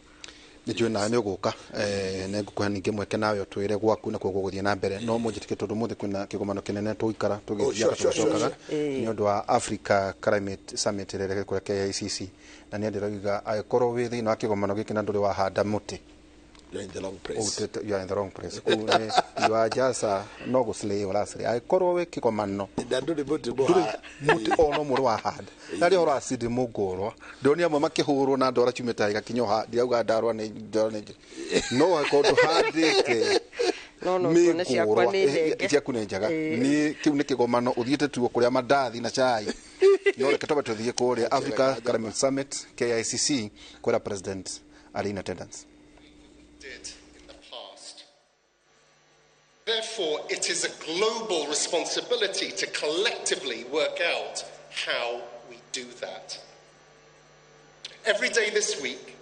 Nĩ njũĩ nawe nĩ ũgũka, nĩ ngũkũhe ningĩ mweke nawe ũtwĩre gwaku nakuo gũgũthiĩ na mbere, no mũnjĩtĩkie tondũ mũthĩ kwĩna kĩgomano kĩnene tũikara tũgĩthiaga tũgĩcokaga nĩ ũndũ wa Africa Climate Summit ĩrĩa ĩrekĩka kũrĩa KICC, na nĩ ndĩroiga angĩkorwo wĩ thĩinĩ wa kĩgomano gĩkĩ na ndũrĩ wahanda mũtĩ, You're in the wrong place. You are in the wrong place. Kũu nĩ you are just no gũslay ũraslay angĩkorwo wĩ kĩgomano na ndũrĩ mũtĩ. Ndũrĩ mũtĩ ona ũmwe ũrĩ wahanda. Na rĩo ũhoro wa Cindy Mũngũrwa, ndĩronire amwe makĩhũrwo na ndwara ciumĩte igakinya ha, ndirauga ndarwa nĩ ndarwa nĩ, no angĩkorwo ndũhandĩte No tuone ciakwa mĩngũrwa nĩ ndenge. Ciaku nĩ njega. Ĩĩ. Nĩ kĩu nĩ kĩgomano ũthiĩte tuo kũrĩa mandathi na chai, no reke twambe tũthiĩ kũrĩa Africa Climate Summit KICC kũrĩa president arĩ in attendance. Did in the past. Therefore, it is a global responsibility to collectively work out how we do that. Every day this week,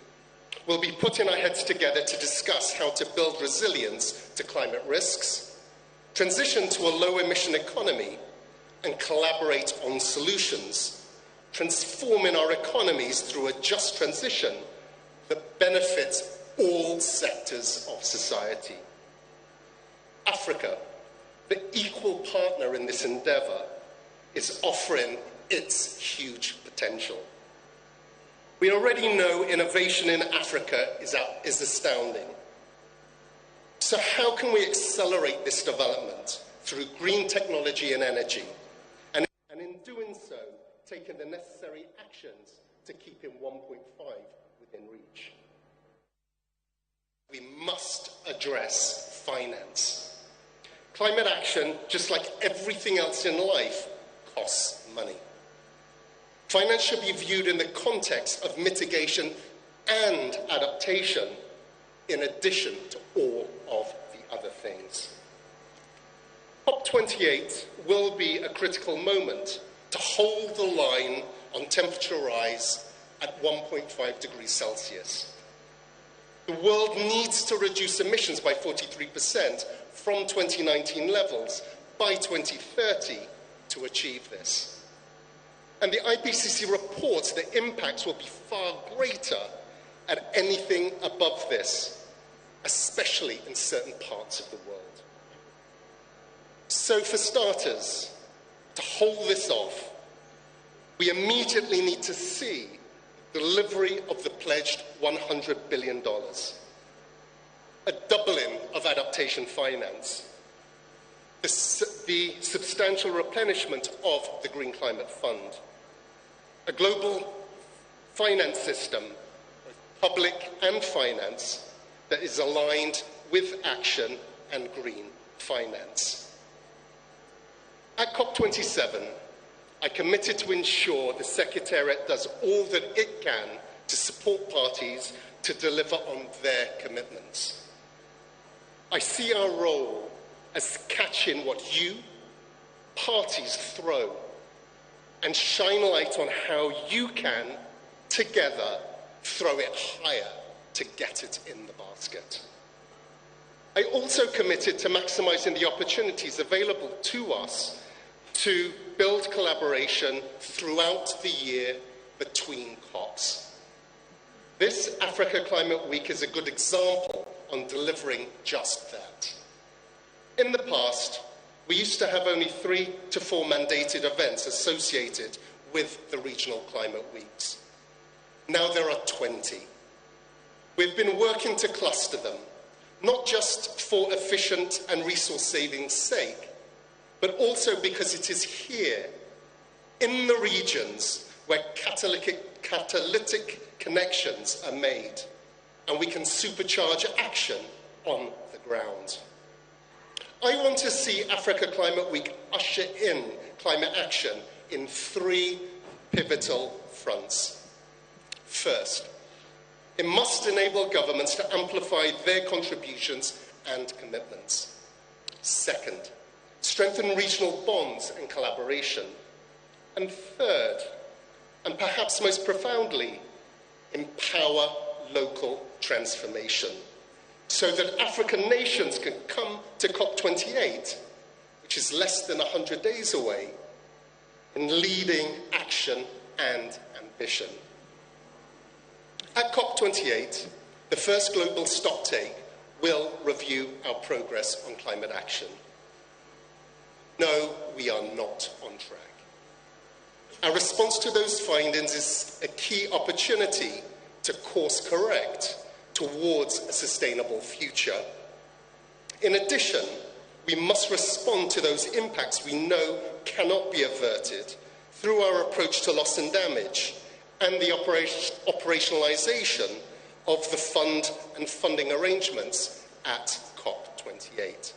we'll be putting our heads together to discuss how to build resilience to climate risks, transition to a low emission economy, and collaborate on solutions, transforming our economies through a just transition that benefits all sectors of society. Africa, the equal partner in this endeavor, is offering its huge potential. We already know innovation in Africa is astounding. So, how can we accelerate this development through green technology and energy? And in doing so, taking the necessary actions to keep in 1.5 within reach. We must address finance. Climate action, just like everything else in life, costs money. Finance should be viewed in the context of mitigation and adaptation, in addition to all of the other things. COP28 will be a critical moment to hold the line on temperature rise at 1.5 degrees Celsius. The world needs to reduce emissions by 43% from 2019 levels by 2030 to achieve this. And the IPCC reports the impacts will be far greater at anything above this, especially in certain parts of the world. So for starters, to hold this off, we immediately need to see delivery of the pledged $100 billion, a doubling of adaptation finance, the substantial replenishment of the Green Climate Fund, a global finance system, public and finance, that is aligned with action and green finance. At COP27, I committed to ensure the Secretariat does all that it can to support parties to deliver on their commitments. I see our role as catching what you, parties, throw and shine light on how you can, together, throw it higher to get it in the basket. I also committed to maximizing the opportunities available to us to build collaboration throughout the year between COPs. This Africa Climate Week is a good example on delivering just that. In the past, we used to have only 3 to 4 mandated events associated with the regional climate weeks. Now there are 20. We've been working to cluster them, not just for efficient and resource-saving sake, but also because it is here, in the regions, where catalytic connections are made, and we can supercharge action on the ground. I want to see Africa Climate Week usher in climate action in 3 pivotal fronts. First, it must enable governments to amplify their contributions and commitments. Second, strengthen regional bonds and collaboration. And third, and perhaps most profoundly, empower local transformation so that African nations can come to COP28, which is less than 100 days away, in leading action and ambition. At COP28, the first global stocktake will review our progress on climate action. No, we are not on track. Our response to those findings is a key opportunity to course correct towards a sustainable future. In addition, we must respond to those impacts we know cannot be averted through our approach to loss and damage and the operationalization of the fund and funding arrangements at COP28.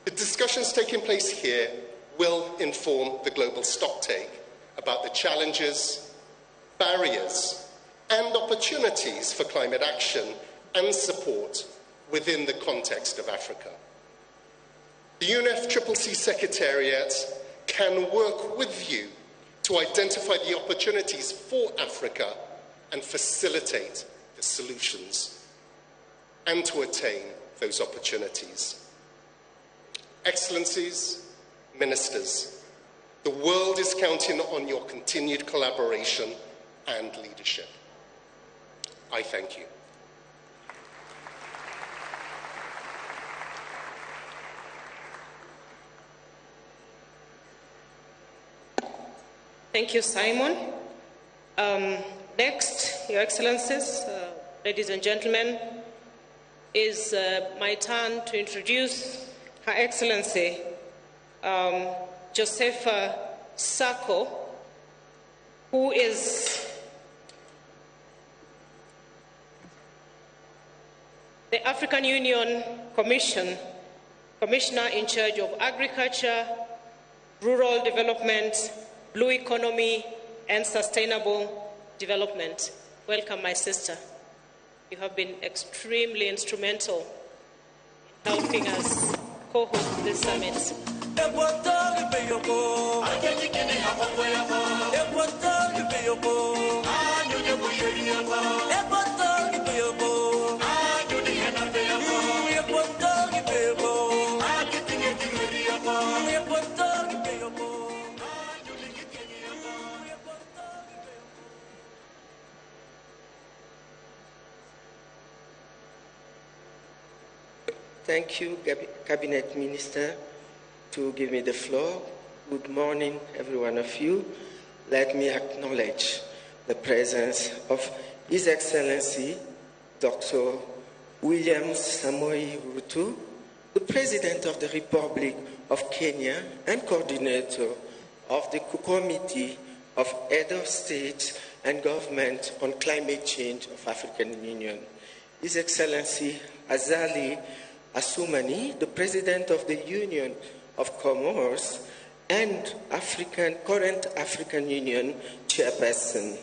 The discussions taking place here will inform the global stocktake about the challenges, barriers, and opportunities for climate action and support within the context of Africa. The UNFCCC Secretariat can work with you to identify the opportunities for Africa and facilitate the solutions and to attain those opportunities. Excellencies, Ministers, the world is counting on your continued collaboration and leadership. I thank you. Thank you, Simon. Next, Your Excellencies, ladies and gentlemen, is my turn to introduce Her Excellency Josepha Sacko, who is African Union Commission, Commissioner in charge of Agriculture, Rural Development, Blue Economy, and Sustainable Development. Welcome, my sister. You have been extremely instrumental in helping us co-host this summit. Thank you, Cabinet Minister, to give me the floor. Good morning, every one of you. Let me acknowledge the presence of His Excellency, Dr. William Samoei Ruto, the President of the Republic of Kenya and coordinator of the Committee of Head of State and Government on Climate Change of African Union. His Excellency Azali Assoumani, the President of the Union of Commerce and current African Union Chairperson.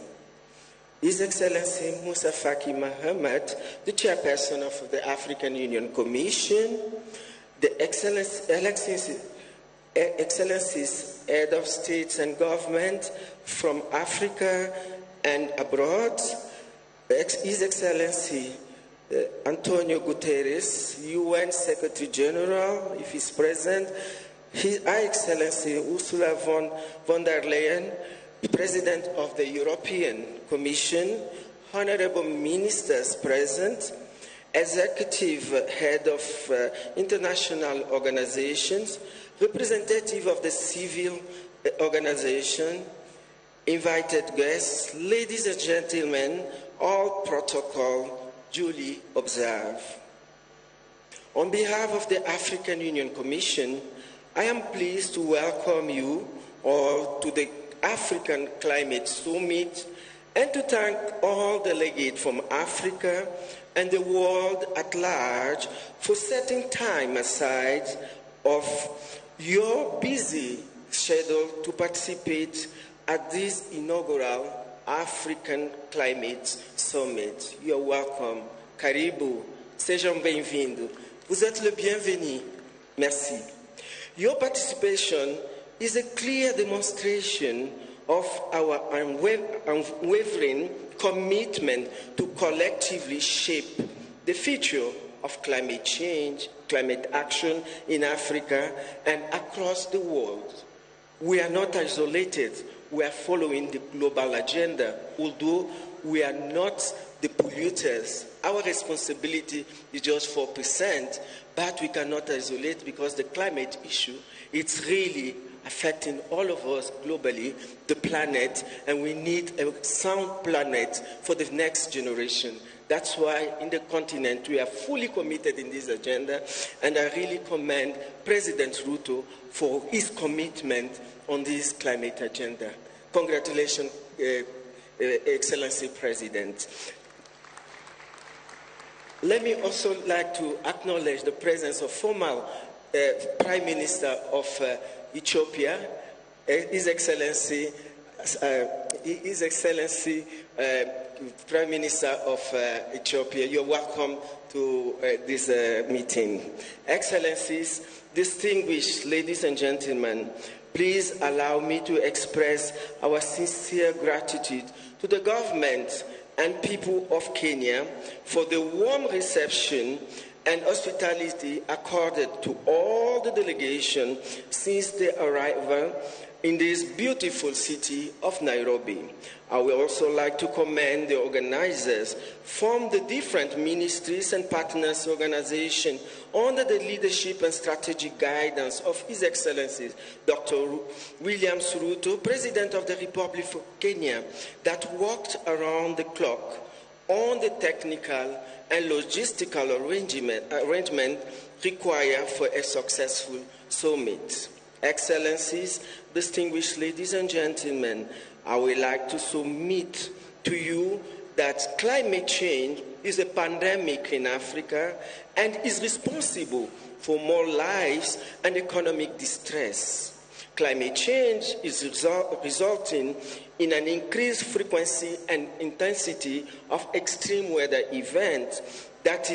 His Excellency Moussa Faki Mahamat, the Chairperson of the African Union Commission, the Excellencies Head of States and Government from Africa and abroad, His Excellency Antonio Guterres, UN Secretary General, if he's present, His Excellency Ursula von der Leyen, President of the European Commission, Honorable Ministers present, Executive Head of International Organizations, Representative of the Civil Organization, invited guests, ladies and gentlemen, all protocol duly observed. On behalf of the African Union Commission, I am pleased to welcome you all to the African Climate Summit and to thank all delegates from Africa and the world at large for setting time aside of your busy schedule to participate at this inaugural African Climate Summit. You are welcome. Karibu. Sejam bem-vindos. Vous êtes le bienvenu. Merci. Your participation is a clear demonstration of our unwavering commitment to collectively shape the future of climate change, climate action in Africa and across the world. We are not isolated. We are following the global agenda. Although we are not the polluters, our responsibility is just 4%, but we cannot isolate because the climate issue, it's really affecting all of us globally, the planet, and we need a sound planet for the next generation. That's why in the continent we are fully committed in this agenda, and I really commend President Ruto for his commitment on this climate agenda. Congratulations, Excellency President. Let me also like to acknowledge the presence of former Prime Minister of Ethiopia, His Excellency Prime Minister of Ethiopia. You're welcome to this meeting. Excellencies, distinguished ladies and gentlemen, please allow me to express our sincere gratitude to the government and people of Kenya for the warm reception and hospitality accorded to all the delegation since their arrival in this beautiful city of Nairobi. I would also like to commend the organizers from the different ministries and partners organizations under the leadership and strategic guidance of His Excellency Dr. William Ruto, President of the Republic of Kenya, that worked around the clock on the technical and logistical arrangement required for a successful summit. Excellencies, distinguished ladies and gentlemen, I would like to submit to you that climate change is a pandemic in Africa and is responsible for more lives and economic distress. Climate change is resulting in an increased frequency and intensity of extreme weather events that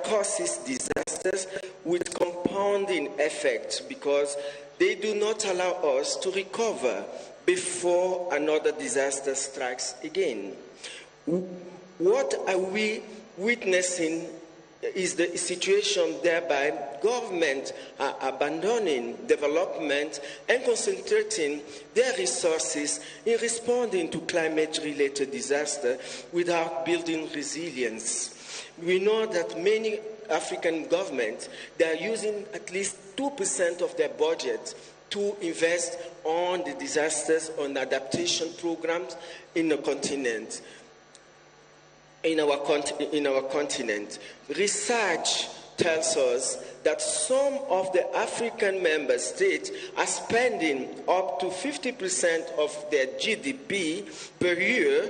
causes disasters with compounding effects because they do not allow us to recover before another disaster strikes again. What are we witnessing is the situation thereby governments are abandoning development and concentrating their resources in responding to climate-related disaster without building resilience. We know that many African governments, they are using at least 2% of their budget to invest on the disasters, on adaptation programs in the continent. In our continent. Research tells us that some of the African member states are spending up to 50% of their GDP per year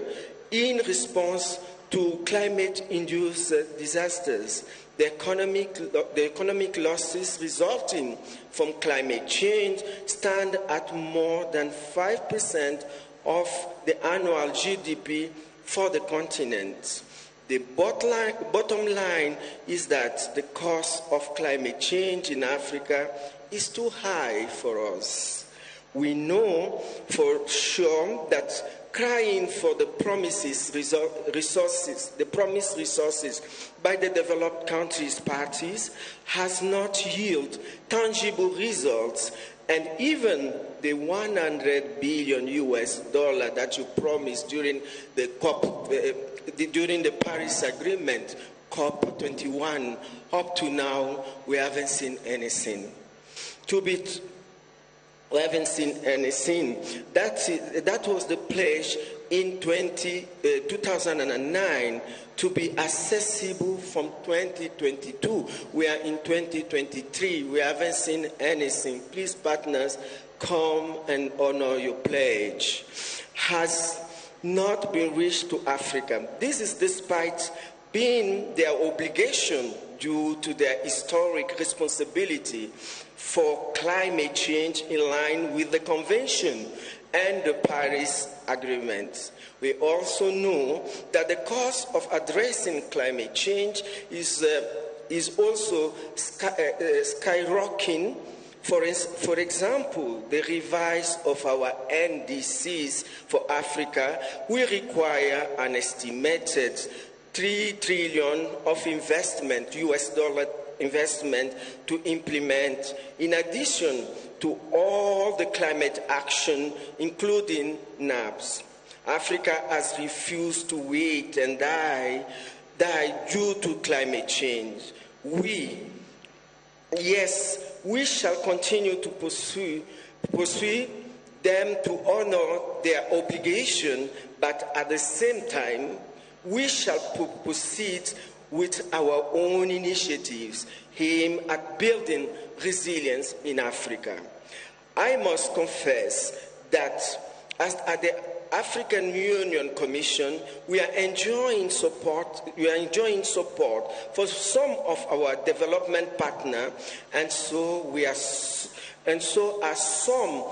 in response to climate-induced disasters. The economic losses resulting from climate change stand at more than 5% of the annual GDP for the continent. The bottom line is that the cost of climate change in Africa is too high for us. We know for sure that crying for the promised resources by the developed countries parties has not yielded tangible results, and even the $100 billion US that you promised during the COP, during the Paris Agreement, COP21, up to now, we haven't seen anything. We haven't seen anything. That was the pledge in 2009 to be accessible from 2022. We are in 2023. We haven't seen anything. Please, partners, come and honor your pledge. Has not been reached to Africa. This is despite being their obligation due to their historic responsibility for climate change in line with the Convention and the Paris Agreement. We also know that the cost of addressing climate change is also skyrocketing. For example, the revise of our NDCs for Africa will require an estimated $3 trillion of investment, US dollar investment, to implement, in addition to all the climate action, including NAPs. Africa has refused to wait and die due to climate change. We shall continue to pursue them to honor their obligation, but at the same time, we shall proceed with our own initiatives aimed at building resilience in Africa. I must confess that as at the African Union Commission, we are enjoying support for some of our development partners, and so are some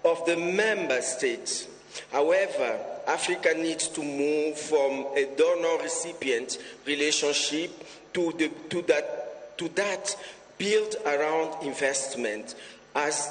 of the member states. However, Africa needs to move from a donor-recipient relationship to that built around investment, as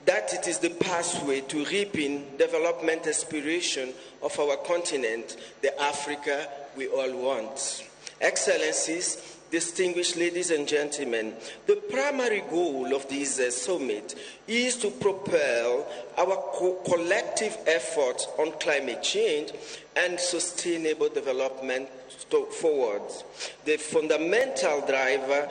that it is the pathway to reaping development aspiration of our continent, the Africa we all want. Excellencies, distinguished ladies and gentlemen, the primary goal of this summit is to propel our collective efforts on climate change and sustainable development forward. The fundamental driver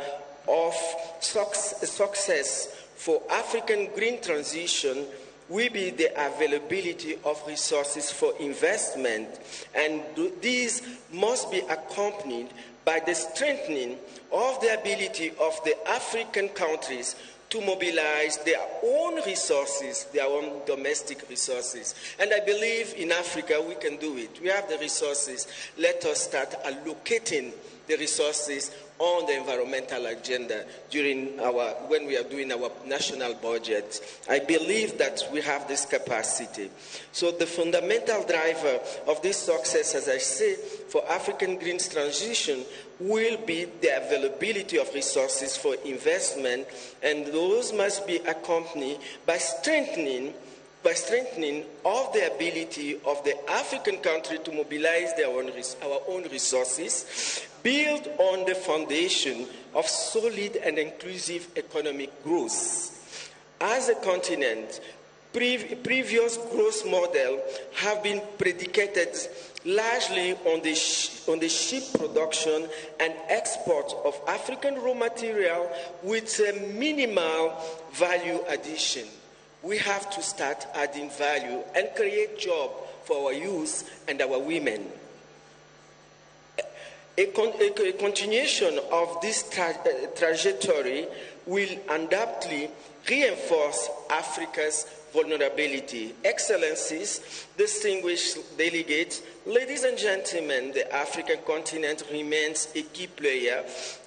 of success for African green transition will be the availability of resources for investment, and these must be accompanied by the strengthening of the ability of the African countries to mobilize their own resources, their own domestic resources. And I believe in Africa we can do it. We have the resources. Let us start allocating the resources on the environmental agenda during when we are doing our national budget. I believe that we have this capacity. So the fundamental driver of this success, as I say, for African green transition will be the availability of resources for investment, and those must be accompanied by strengthening of the ability of the African country to mobilize their own our own resources, built on the foundation of solid and inclusive economic growth. As a continent, previous growth models have been predicated largely on the cheap production and export of African raw material with a minimal value addition. We have to start adding value and create jobs for our youth and our women. A continuation of this trajectory will undoubtedly reinforce Africa's vulnerability. Excellencies, distinguished delegates, ladies and gentlemen, the African continent remains a key player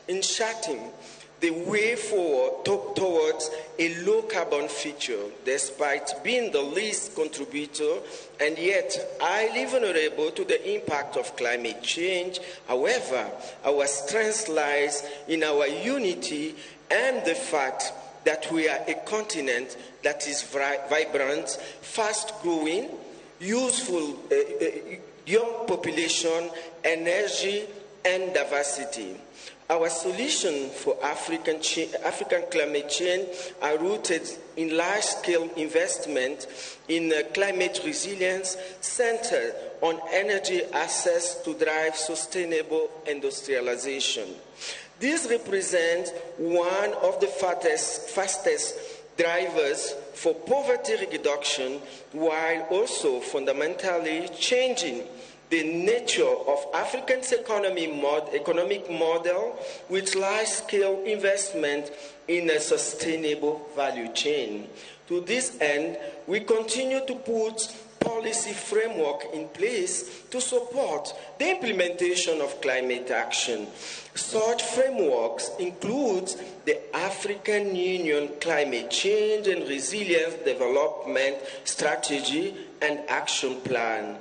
in charting the way forward towards a low-carbon future, despite being the least contributor and yet highly vulnerable to the impact of climate change. However, our strength lies in our unity and the fact that we are a continent that is vibrant, fast-growing, useful, young population, energy, and diversity. Our solution for African climate change are rooted in large-scale investment in climate resilience centered on energy access to drive sustainable industrialization. This represents one of the fastest drivers for poverty reduction, while also fundamentally changing the nature of Africa's economic model with large-scale investment in a sustainable value chain. To this end, we continue to put policy framework in place to support the implementation of climate action. Such frameworks include the African Union Climate Change and Resilience Development Strategy and Action Plan.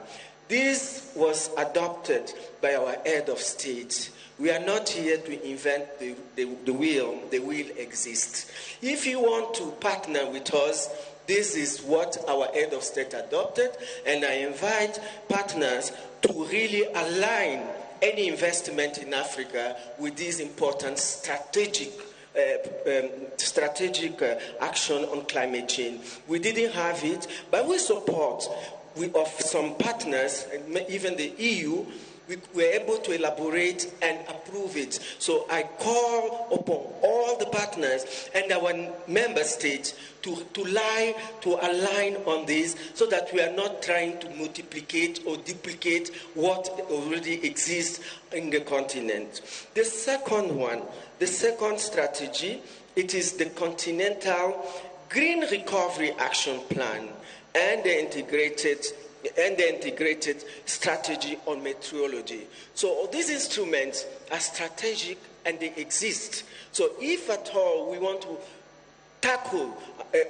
This was adopted by our head of state. We are not here to invent the wheel. The wheel exists. If you want to partner with us, this is what our head of state adopted, and I invite partners to really align any investment in Africa with this important strategic action on climate change. We didn't have it, but we support of some partners, even the EU, we were able to elaborate and approve it. So I call upon all the partners and our member states to align on this, so that we are not trying to multiplicate or duplicate what already exists in the continent. The second one, the second strategy, it is the Continental Green Recovery Action Plan and the integrated strategy on meteorology. So all these instruments are strategic and they exist. So if at all we want to tackle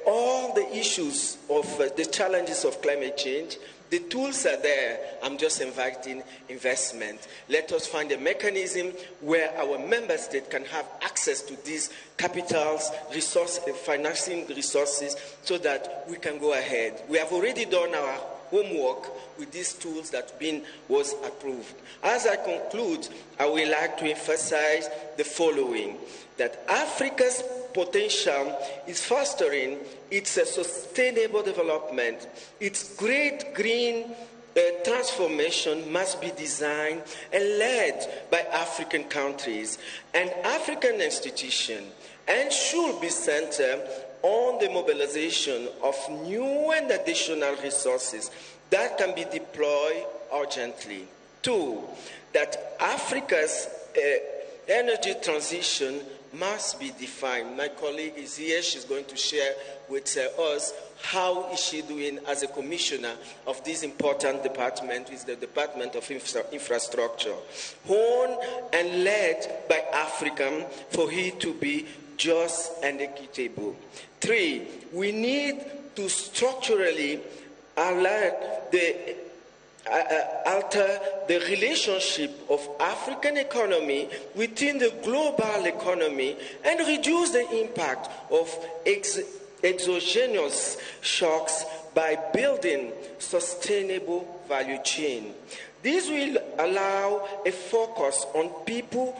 all the issues of the challenges of climate change, the tools are there. I'm just inviting investment. Let us find a mechanism where our member state can have access to these capitals, resource, financing resources, so that we can go ahead. We have already done our homework with these tools that was approved. As I conclude, I would like to emphasize the following, that Africa's potential is fostering its sustainable development. Its great green transformation must be designed and led by African countries and African institutions, and should be centered on the mobilization of new and additional resources that can be deployed urgently. 2, that Africa's energy transition must be defined. My colleague is here. She's going to share with us how is she doing as a commissioner of this important department, which is the Department of Infrastructure. Owned and led by African for it to be just and equitable. 3, we need to structurally alter the relationship of African economy within the global economy and reduce the impact of exogenous shocks by building sustainable value chain. This will allow a focus on people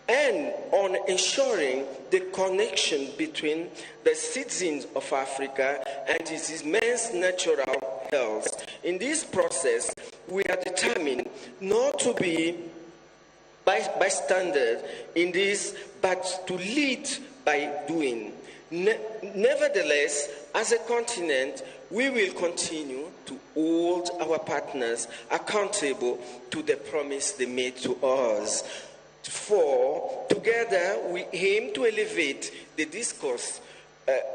and on ensuring the connection between the citizens of Africa and its immense natural health. In this process, we are determined not to be bystanders in this, but to lead by doing. Nevertheless, as a continent, we will continue to hold our partners accountable to the promise they made to us. 4, together we aim to elevate the discourse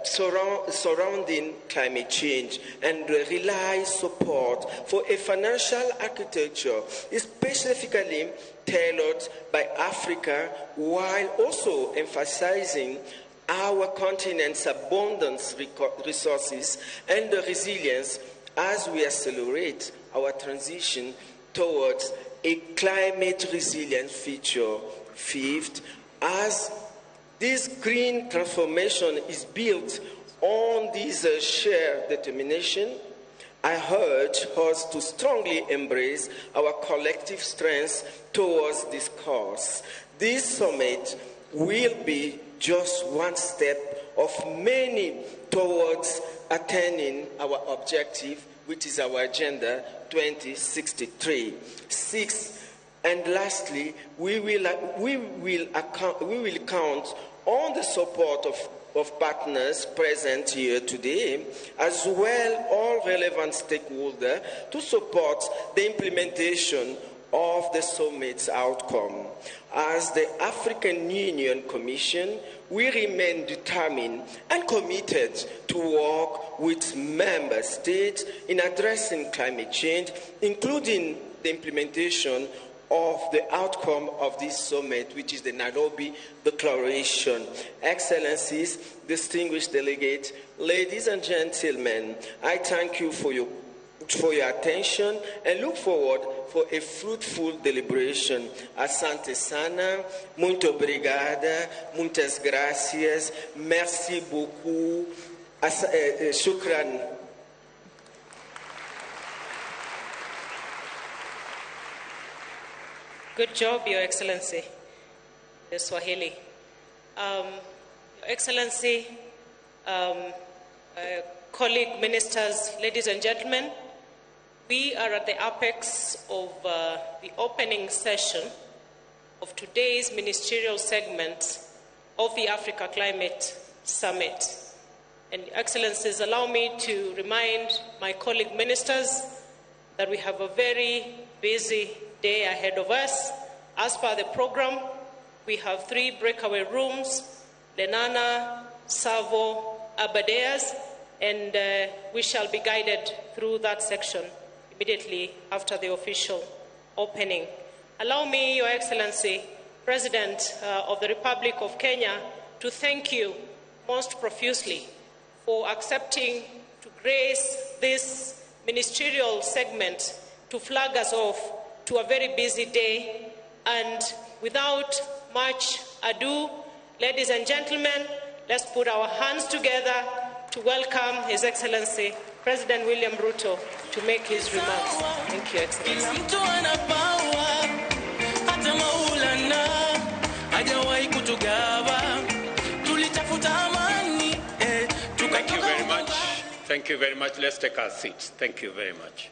surrounding climate change and rely support for a financial architecture specifically tailored by Africa, while also emphasizing our continent's abundance resources and the resilience as we accelerate our transition towards a climate resilient future. 5th, as this green transformation is built on this shared determination, I urge us to strongly embrace our collective strengths towards this cause. This summit will be just one step of many towards attaining our objective, which is our Agenda 2063. 6, and lastly, we will count on the support of partners present here today, as well all relevant stakeholders, to support the implementation of the summit's outcome. As the African Union Commission, we remain determined and committed to work with member states in addressing climate change, including the implementation of the outcome of this summit, which is the Nairobi Declaration. Excellencies, distinguished delegates, ladies and gentlemen, I thank you for your attention and look forward for a fruitful deliberation. Asante sana, muito obrigada, muitas gracias, merci beaucoup, shukran. Good job, Your Excellency, the Swahili. Your Excellency, colleague ministers, ladies and gentlemen, we are at the apex of the opening session of today's ministerial segment of the Africa Climate Summit. And Excellencies, allow me to remind my colleague ministers that we have a very busy day ahead of us. As per the program, we have 3 breakaway rooms, Lenana, Savo, Aberdares, and we shall be guided through that section immediately after the official opening. Allow me, Your Excellency, President of the Republic of Kenya, to thank you most profusely for accepting to grace this ministerial segment to flag us off to a very busy day. And without much ado, ladies and gentlemen, let's put our hands together to welcome His Excellency, President William Ruto, to make his remarks. Thank you, Excellency. Thank you very much. Thank you very much. Let's take our seats. Thank you very much.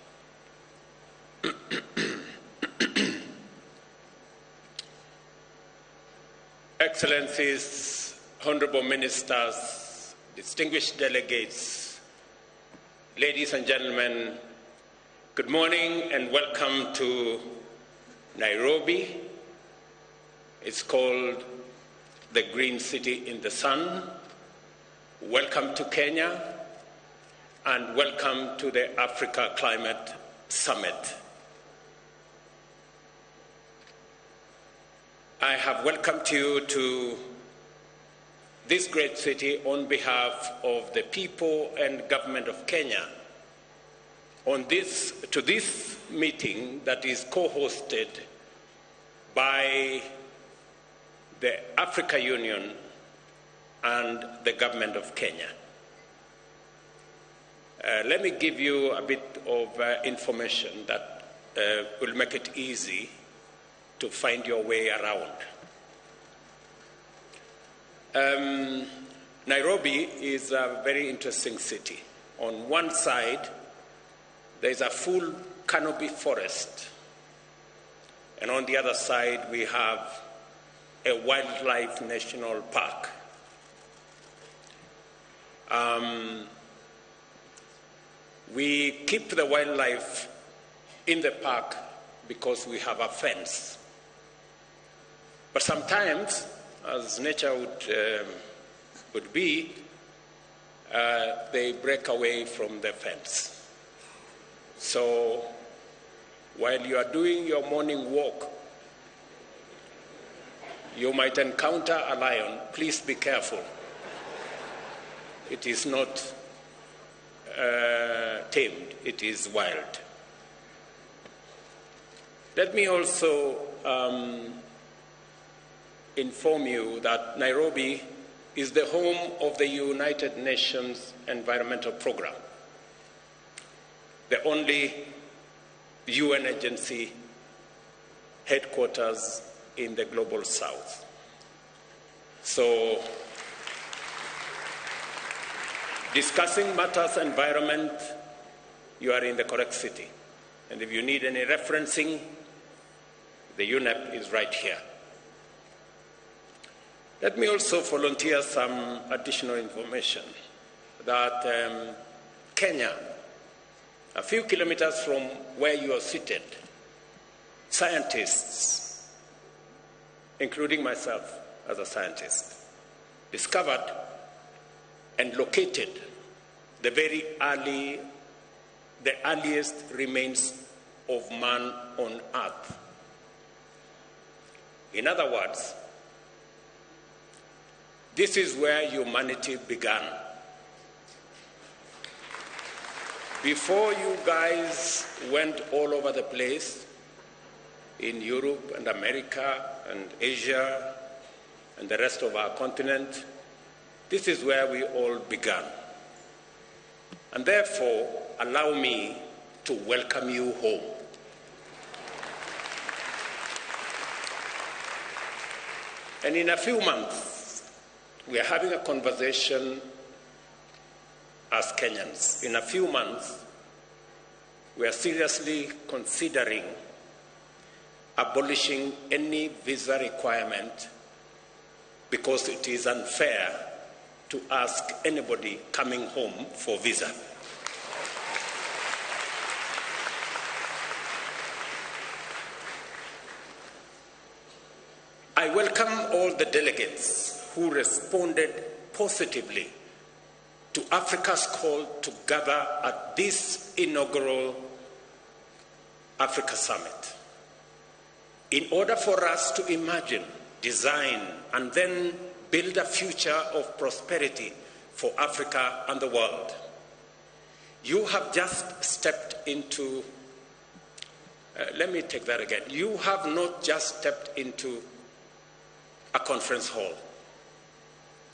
Excellencies, Honorable Ministers, distinguished delegates, ladies and gentlemen, good morning and welcome to Nairobi. It's called the green city in the sun. Welcome to Kenya, and welcome to the Africa Climate Summit. I have welcomed you to this great city on behalf of the people and government of Kenya to this meeting that is co-hosted by the Africa Union and the government of Kenya. Let me give you a bit of information that will make it easy to find your way around. Nairobi is a very interesting city. On one side, there is a full canopy forest. And on the other side, we have a wildlife national park. We keep the wildlife in the park because we have a fence. But sometimes, as nature would be, they break away from the fence. So while you are doing your morning walk, you might encounter a lion. Please be careful. It is not tamed, it is wild. Let me also inform you that Nairobi is the home of the United Nations Environmental Programme, the only UN agency headquarters in the global south. So, discussing matters environment, you are in the correct city. And if you need any referencing, the UNEP is right here. Let me also volunteer some additional information that Kenya, a few kilometers from where you are seated, scientists, including myself as a scientist, discovered and located the very early, the earliest remains of man on earth. In other words, this is where humanity began. Before you guys went all over the place in Europe and America and Asia and the rest of our continent, this is where we all began. And therefore, allow me to welcome you home. And in a few months, we are having a conversation as Kenyans. In a few months, we are seriously considering abolishing any visa requirement because it is unfair to ask anybody coming home for visa. I welcome all the delegates who responded positively to Africa's call to gather at this inaugural Africa Summit. In order for us to imagine, design, and then build a future of prosperity for Africa and the world, you have just stepped into, let me take that again. You have not just stepped into a conference hall.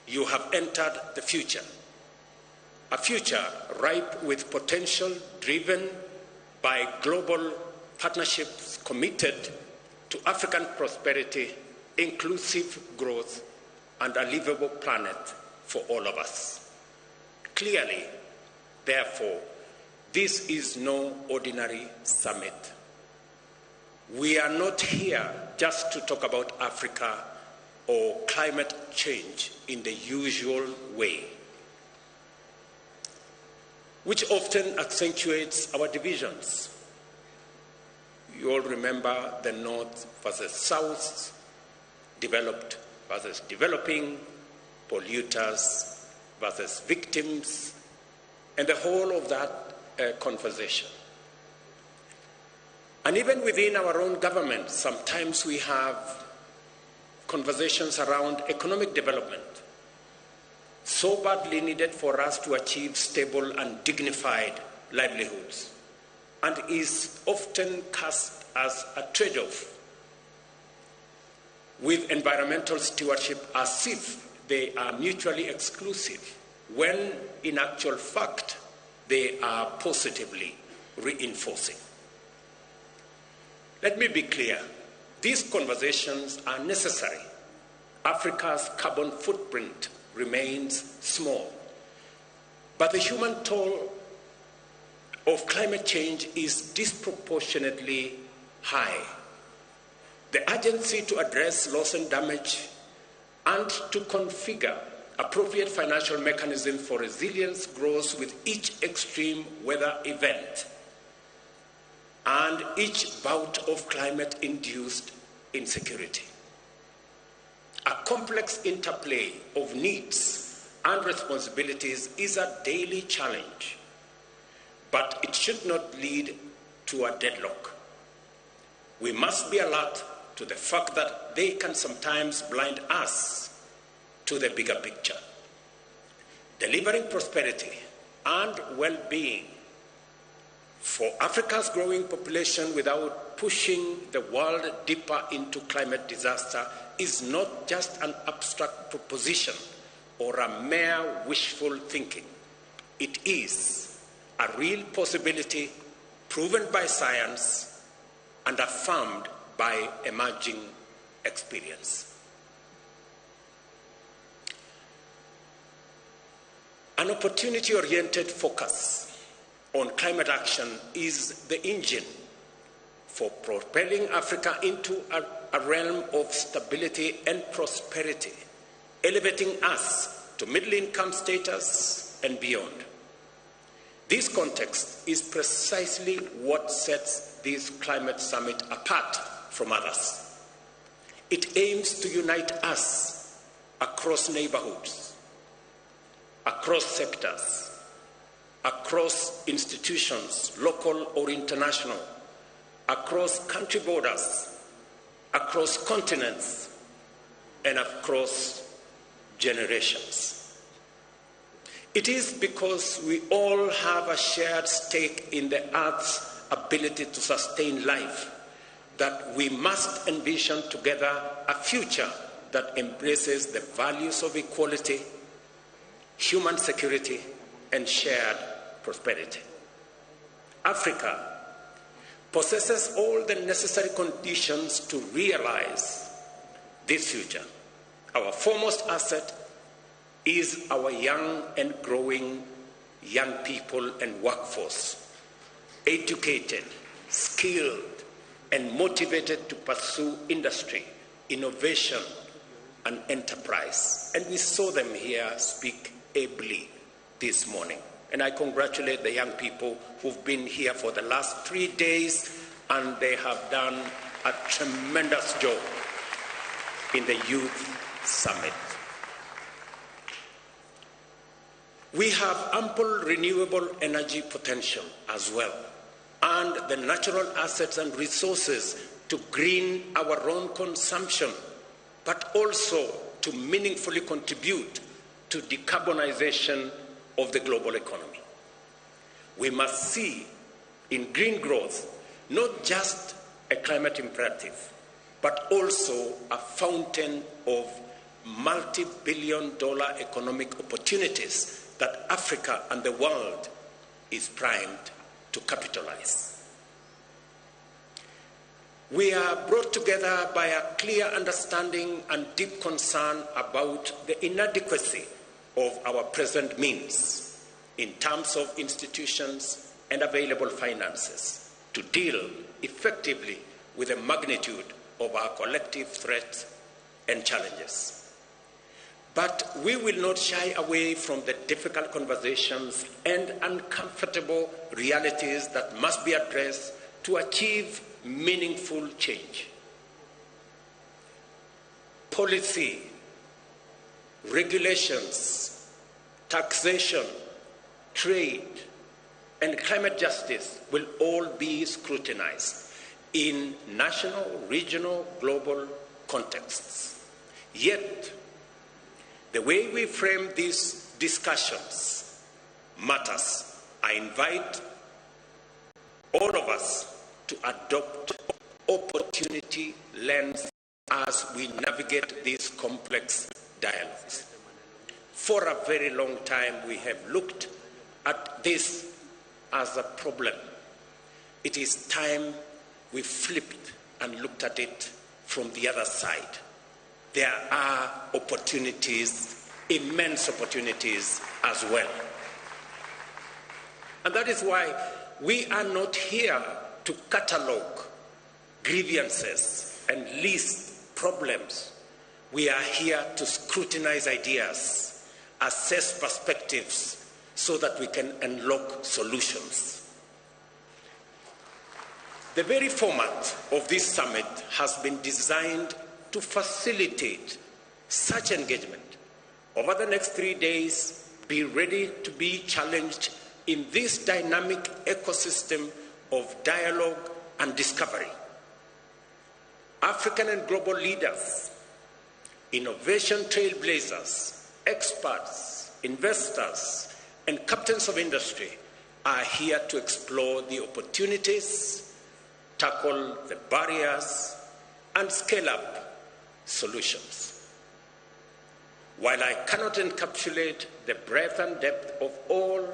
You have entered the future, a future ripe with potential driven by global partnerships committed to African prosperity, inclusive growth, and a livable planet for all of us. Clearly, therefore, this is no ordinary summit. We are not here just to talk about Africa or climate change in the usual way, which often accentuates our divisions. You all remember the North versus South, developed versus developing, polluters versus victims, and the whole of that conversation. And even within our own government, sometimes we have conversations around economic development, so badly needed for us to achieve stable and dignified livelihoods, and is often cast as a trade-off with environmental stewardship as if they are mutually exclusive, when in actual fact they are positively reinforcing. Let me be clear, these conversations are necessary. Africa's carbon footprint remains small, but the human toll of climate change is disproportionately high. The urgency to address loss and damage and to configure appropriate financial mechanism for resilience grows with each extreme weather event and each bout of climate-induced insecurity. A complex interplay of needs and responsibilities is a daily challenge, but it should not lead to a deadlock. We must be alert to the fact that they can sometimes blind us to the bigger picture. Delivering prosperity and well-being for Africa's growing population without pushing the world deeper into climate disaster is not just an abstract proposition or a mere wishful thinking. It is a real possibility proven by science and affirmed by emerging experience. An opportunity-oriented focus on climate action is the engine for propelling Africa into a realm of stability and prosperity, elevating us to middle-income status and beyond. This context is precisely what sets this climate summit apart from others. It aims to unite us across neighborhoods, across sectors, across institutions, local or international, across country borders, across continents, and across generations. It is because we all have a shared stake in the Earth's ability to sustain life that we must envision together a future that embraces the values of equality, human security, and shared prosperity. Africa possesses all the necessary conditions to realize this future. Our foremost asset is our young and growing young people and workforce, educated, skilled, and motivated to pursue industry, innovation, and enterprise. And we saw them here speak ably this morning. And I congratulate the young people who've been here for the last 3 days, and they have done a tremendous job in the Youth Summit. We have ample renewable energy potential as well, and the natural assets and resources to green our own consumption, but also to meaningfully contribute to decarbonization of the global economy. We must see in green growth not just a climate imperative, but also a fountain of multi-billion-dollar economic opportunities that Africa and the world is primed to capitalize. We are brought together by a clear understanding and deep concern about the inadequacy of our present means in terms of institutions and available finances to deal effectively with the magnitude of our collective threats and challenges. But we will not shy away from the difficult conversations and uncomfortable realities that must be addressed to achieve meaningful change. Policy Regulations, taxation, trade, and climate justice will all be scrutinized in national, regional, global contexts. Yet, the way we frame these discussions matters. I invite all of us to adopt opportunity lens as we navigate these complex dialogues. For a very long time, we have looked at this as a problem. It is time we flipped and looked at it from the other side. There are opportunities, immense opportunities as well. And that is why we are not here to catalog grievances and list problems. We are here to scrutinize ideas, assess perspectives, so that we can unlock solutions. The very format of this summit has been designed to facilitate such engagement. Over the next 3 days, be ready to be challenged in this dynamic ecosystem of dialogue and discovery. African and global leaders, innovation trailblazers, experts, investors, and captains of industry are here to explore the opportunities, tackle the barriers, and scale up solutions. While I cannot encapsulate the breadth and depth of all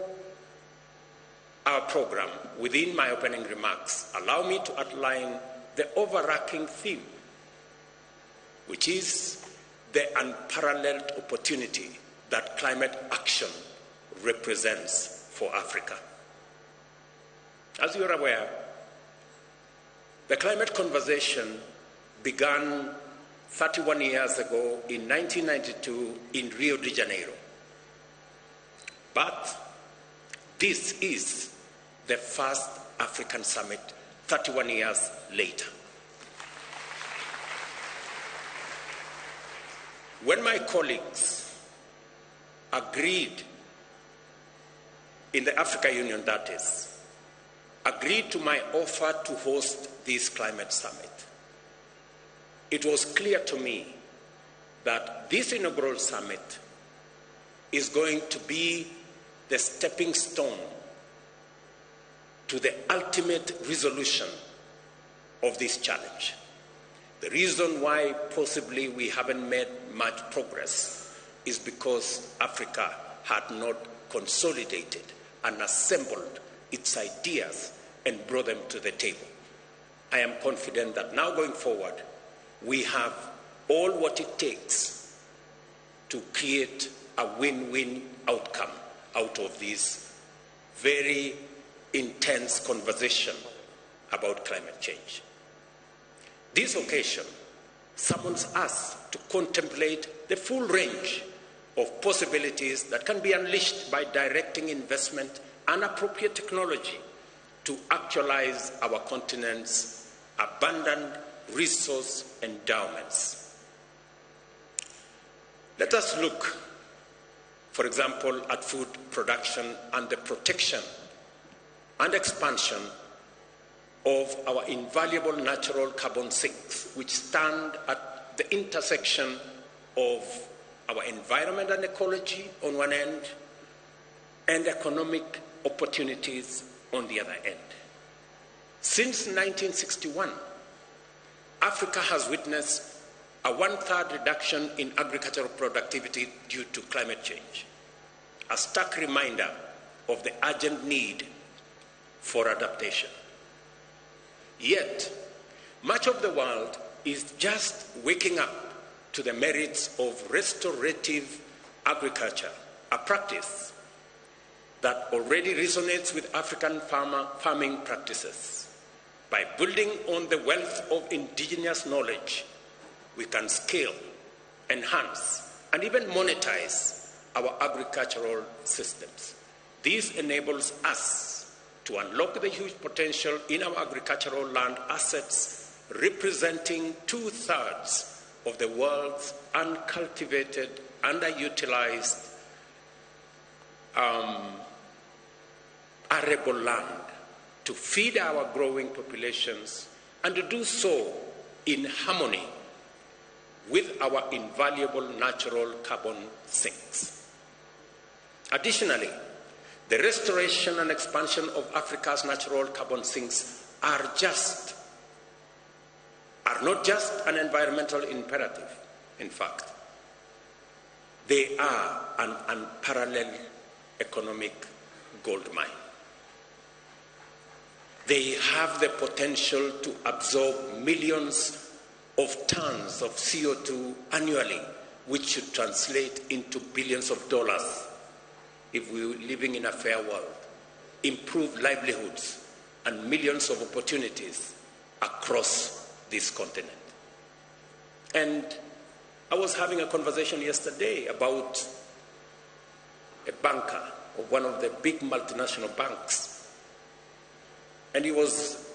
our program within my opening remarks, allow me to outline the overarching theme, which is the unparalleled opportunity that climate action represents for Africa. As you are aware, the climate conversation began 31 years ago in 1992 in Rio de Janeiro. But this is the first African summit 31 years later. When my colleagues agreed, in the Africa Union that is, agreed to my offer to host this climate summit, it was clear to me that this inaugural summit is going to be the stepping stone to the ultimate resolution of this challenge. The reason why possibly we haven't made much progress is because Africa had not consolidated and assembled its ideas and brought them to the table. I am confident that now going forward, we have all what it takes to create a win-win outcome out of this very intense conversation about climate change. This occasion summons us to contemplate the full range of possibilities that can be unleashed by directing investment and appropriate technology to actualize our continent's abundant resource endowments. Let us look, for example, at food production and the protection and expansion of our invaluable natural carbon sinks, which stand at the intersection of our environment and ecology on one end and economic opportunities on the other end. Since 1961, Africa has witnessed a one-third reduction in agricultural productivity due to climate change, a stark reminder of the urgent need for adaptation. Yet, much of the world is just waking up to the merits of restorative agriculture, a practice that already resonates with African farming practices. By building on the wealth of indigenous knowledge, we can scale, enhance, and even monetize our agricultural systems. This enables us to unlock the huge potential in our agricultural land assets, representing 2/3 of the world's uncultivated, underutilized arable land to feed our growing populations, and to do so in harmony with our invaluable natural carbon sinks. Additionally, the restoration and expansion of Africa's natural carbon sinks are not just an environmental imperative. In fact, they are an unparalleled economic goldmine. They have the potential to absorb millions of tons of CO2 annually, which should translate into billions of dollars if we were living in a fair world, improve livelihoods and millions of opportunities across this continent. And I was having a conversation yesterday about a banker of one of the big multinational banks. And he was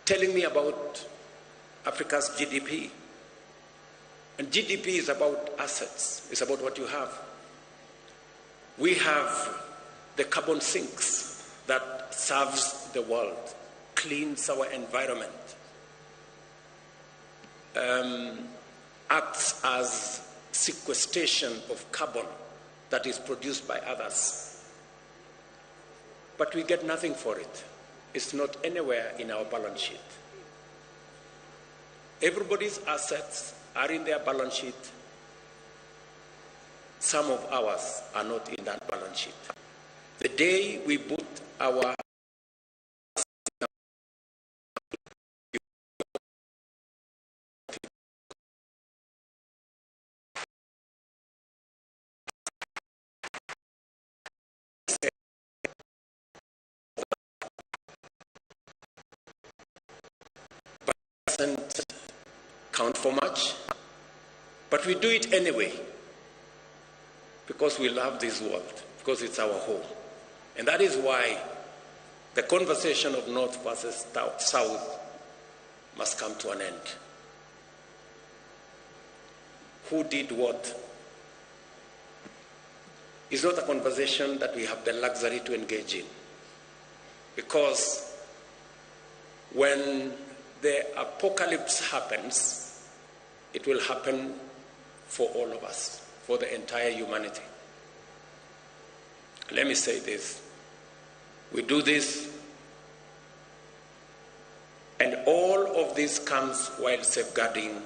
telling me about Africa's GDP. And GDP is about assets. It's about what you have. We have the carbon sinks that serves the world, cleans our environment, acts as sequestration of carbon that is produced by others. But we get nothing for it. It's not anywhere in our balance sheet. Everybody's assets are in their balance sheet. Some of ours are not in that balance sheet. The day we put our doesn't count for much, but we do it anyway because we love this world, because it's our home. And that is why the conversation of North versus South must come to an end. Who did what is not a conversation that we have the luxury to engage in, because when the apocalypse happens, it will happen for all of us, for the entire humanity. Let me say this. We do this, and all of this comes while safeguarding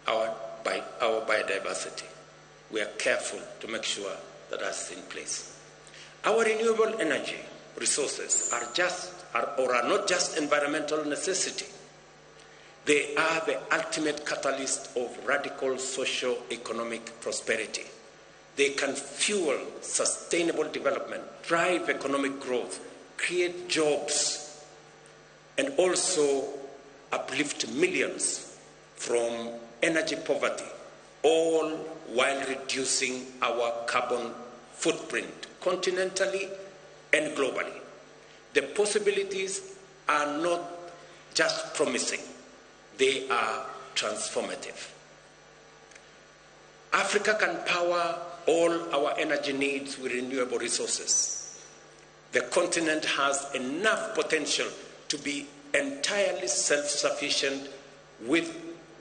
our biodiversity. We are careful to make sure that that's in place. Our renewable energy resources are not just environmental necessity. They are the ultimate catalyst of radical socio-economic prosperity. They can fuel sustainable development, drive economic growth, create jobs, and also uplift millions from energy poverty, all while reducing our carbon footprint continentally and globally. The possibilities are not just promising, they are transformative. Africa can power all our energy needs with renewable resources. The continent has enough potential to be entirely self-sufficient with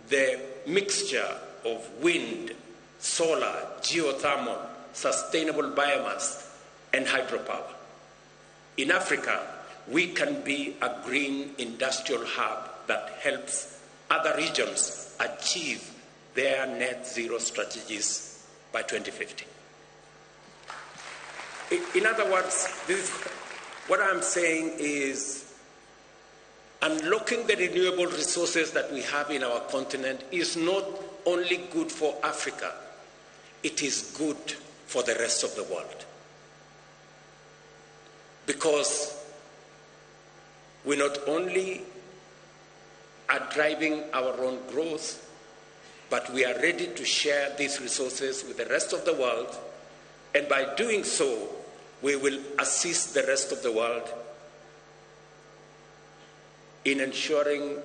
the mixture of wind, solar, geothermal, sustainable biomass, and hydropower. In Africa, we can be a green industrial hub that helps other regions achieve their net zero strategies by 2050. In other words, this is what I'm saying is unlocking the renewable resources that we have in our continent is not only good for Africa, it is good for the rest of the world. Because we not only are driving our own growth, but we are ready to share these resources with the rest of the world, and by doing so, we will assist the rest of the world in ensuring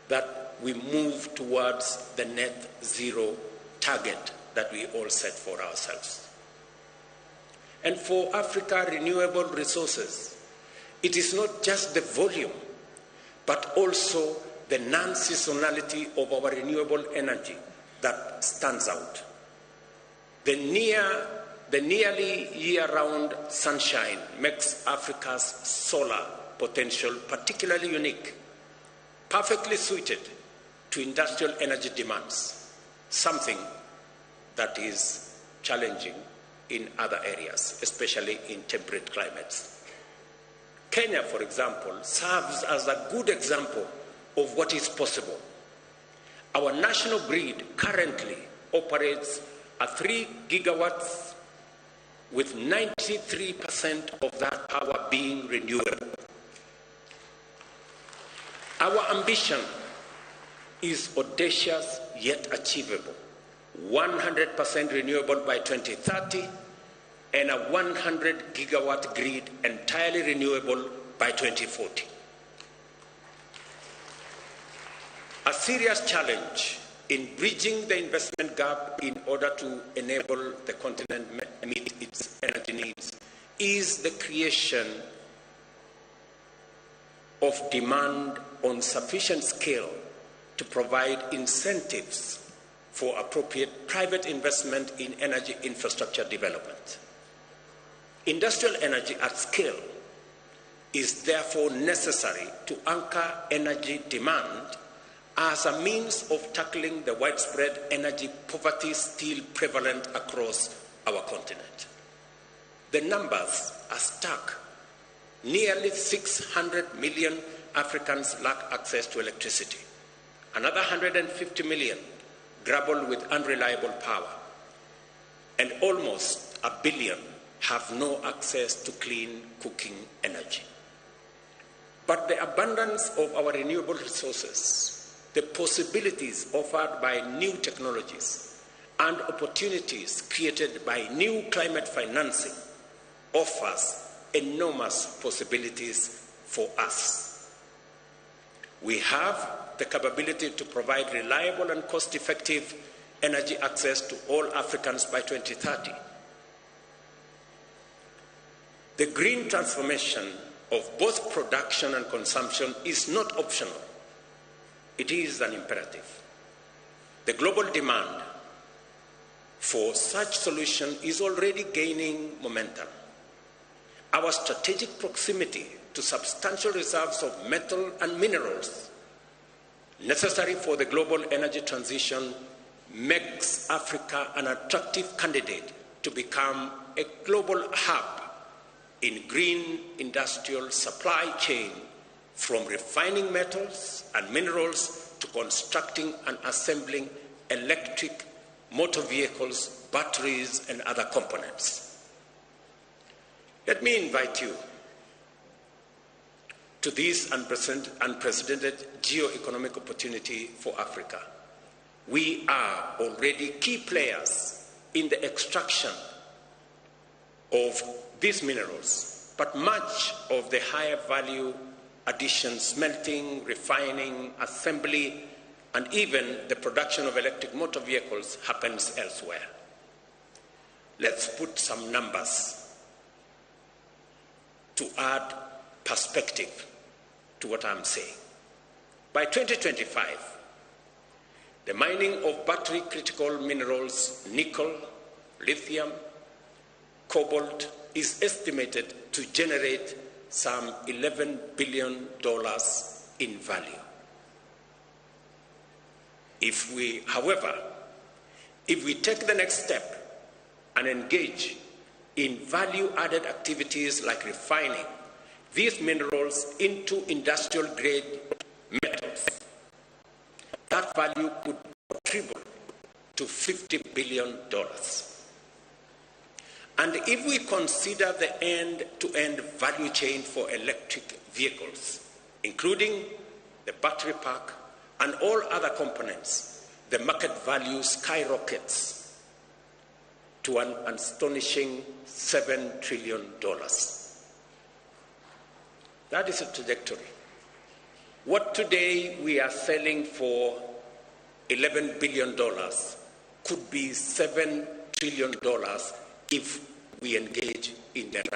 that we move towards the net zero target that we all set for ourselves. And for Africa renewable resources, it is not just the volume, but also the non-seasonality of our renewable energy that stands out. The nearly year-round sunshine makes Africa's solar potential particularly unique, perfectly suited to industrial energy demands, something that is challenging in other areas, especially in temperate climates. Kenya, for example, serves as a good example of what is possible. Our national grid currently operates at 3 gigawatts, with 93% of that power being renewable. Our ambition is audacious yet achievable. 100% renewable by 2030 and a 100 gigawatt grid entirely renewable by 2040. A serious challenge in bridging the investment gap in order to enable the continent meet its energy needs is the creation of demand on sufficient scale to provide incentives for appropriate private investment in energy infrastructure development. Industrial energy at scale is therefore necessary to anchor energy demand as a means of tackling the widespread energy poverty still prevalent across our continent. The numbers are stark. Nearly 600 million Africans lack access to electricity. Another 150 million grapple with unreliable power. And almost a billion have no access to clean cooking energy. But the abundance of our renewable resources, the possibilities offered by new technologies, and opportunities created by new climate financing offers enormous possibilities for us. We have the capability to provide reliable and cost-effective energy access to all Africans by 2030. The green transformation of both production and consumption is not optional. It is an imperative. The global demand for such solution is already gaining momentum. Our strategic proximity to substantial reserves of metal and minerals necessary for the global energy transition makes Africa an attractive candidate to become a global hub in green industrial supply chain, from refining metals and minerals to constructing and assembling electric motor vehicles, batteries, and other components. Let me invite you to this unprecedented geo-economic opportunity for Africa. We are already key players in the extraction of these minerals, but much of the higher value addition, smelting, refining, assembly, and even the production of electric motor vehicles happens elsewhere. Let's put some numbers to add perspective to what I'm saying. By 2025, the mining of battery critical minerals, nickel, lithium, cobalt, is estimated to generate some $11 billion in value. However, if we take the next step and engage in value-added activities like refining these minerals into industrial-grade metals, that value could triple to $50 billion. And if we consider the end-to-end value chain for electric vehicles, including the battery pack and all other components, the market value skyrockets to an astonishing $7 trillion. That is a trajectory What today we are selling for $11 billion could be $7 trillion if we engage in the right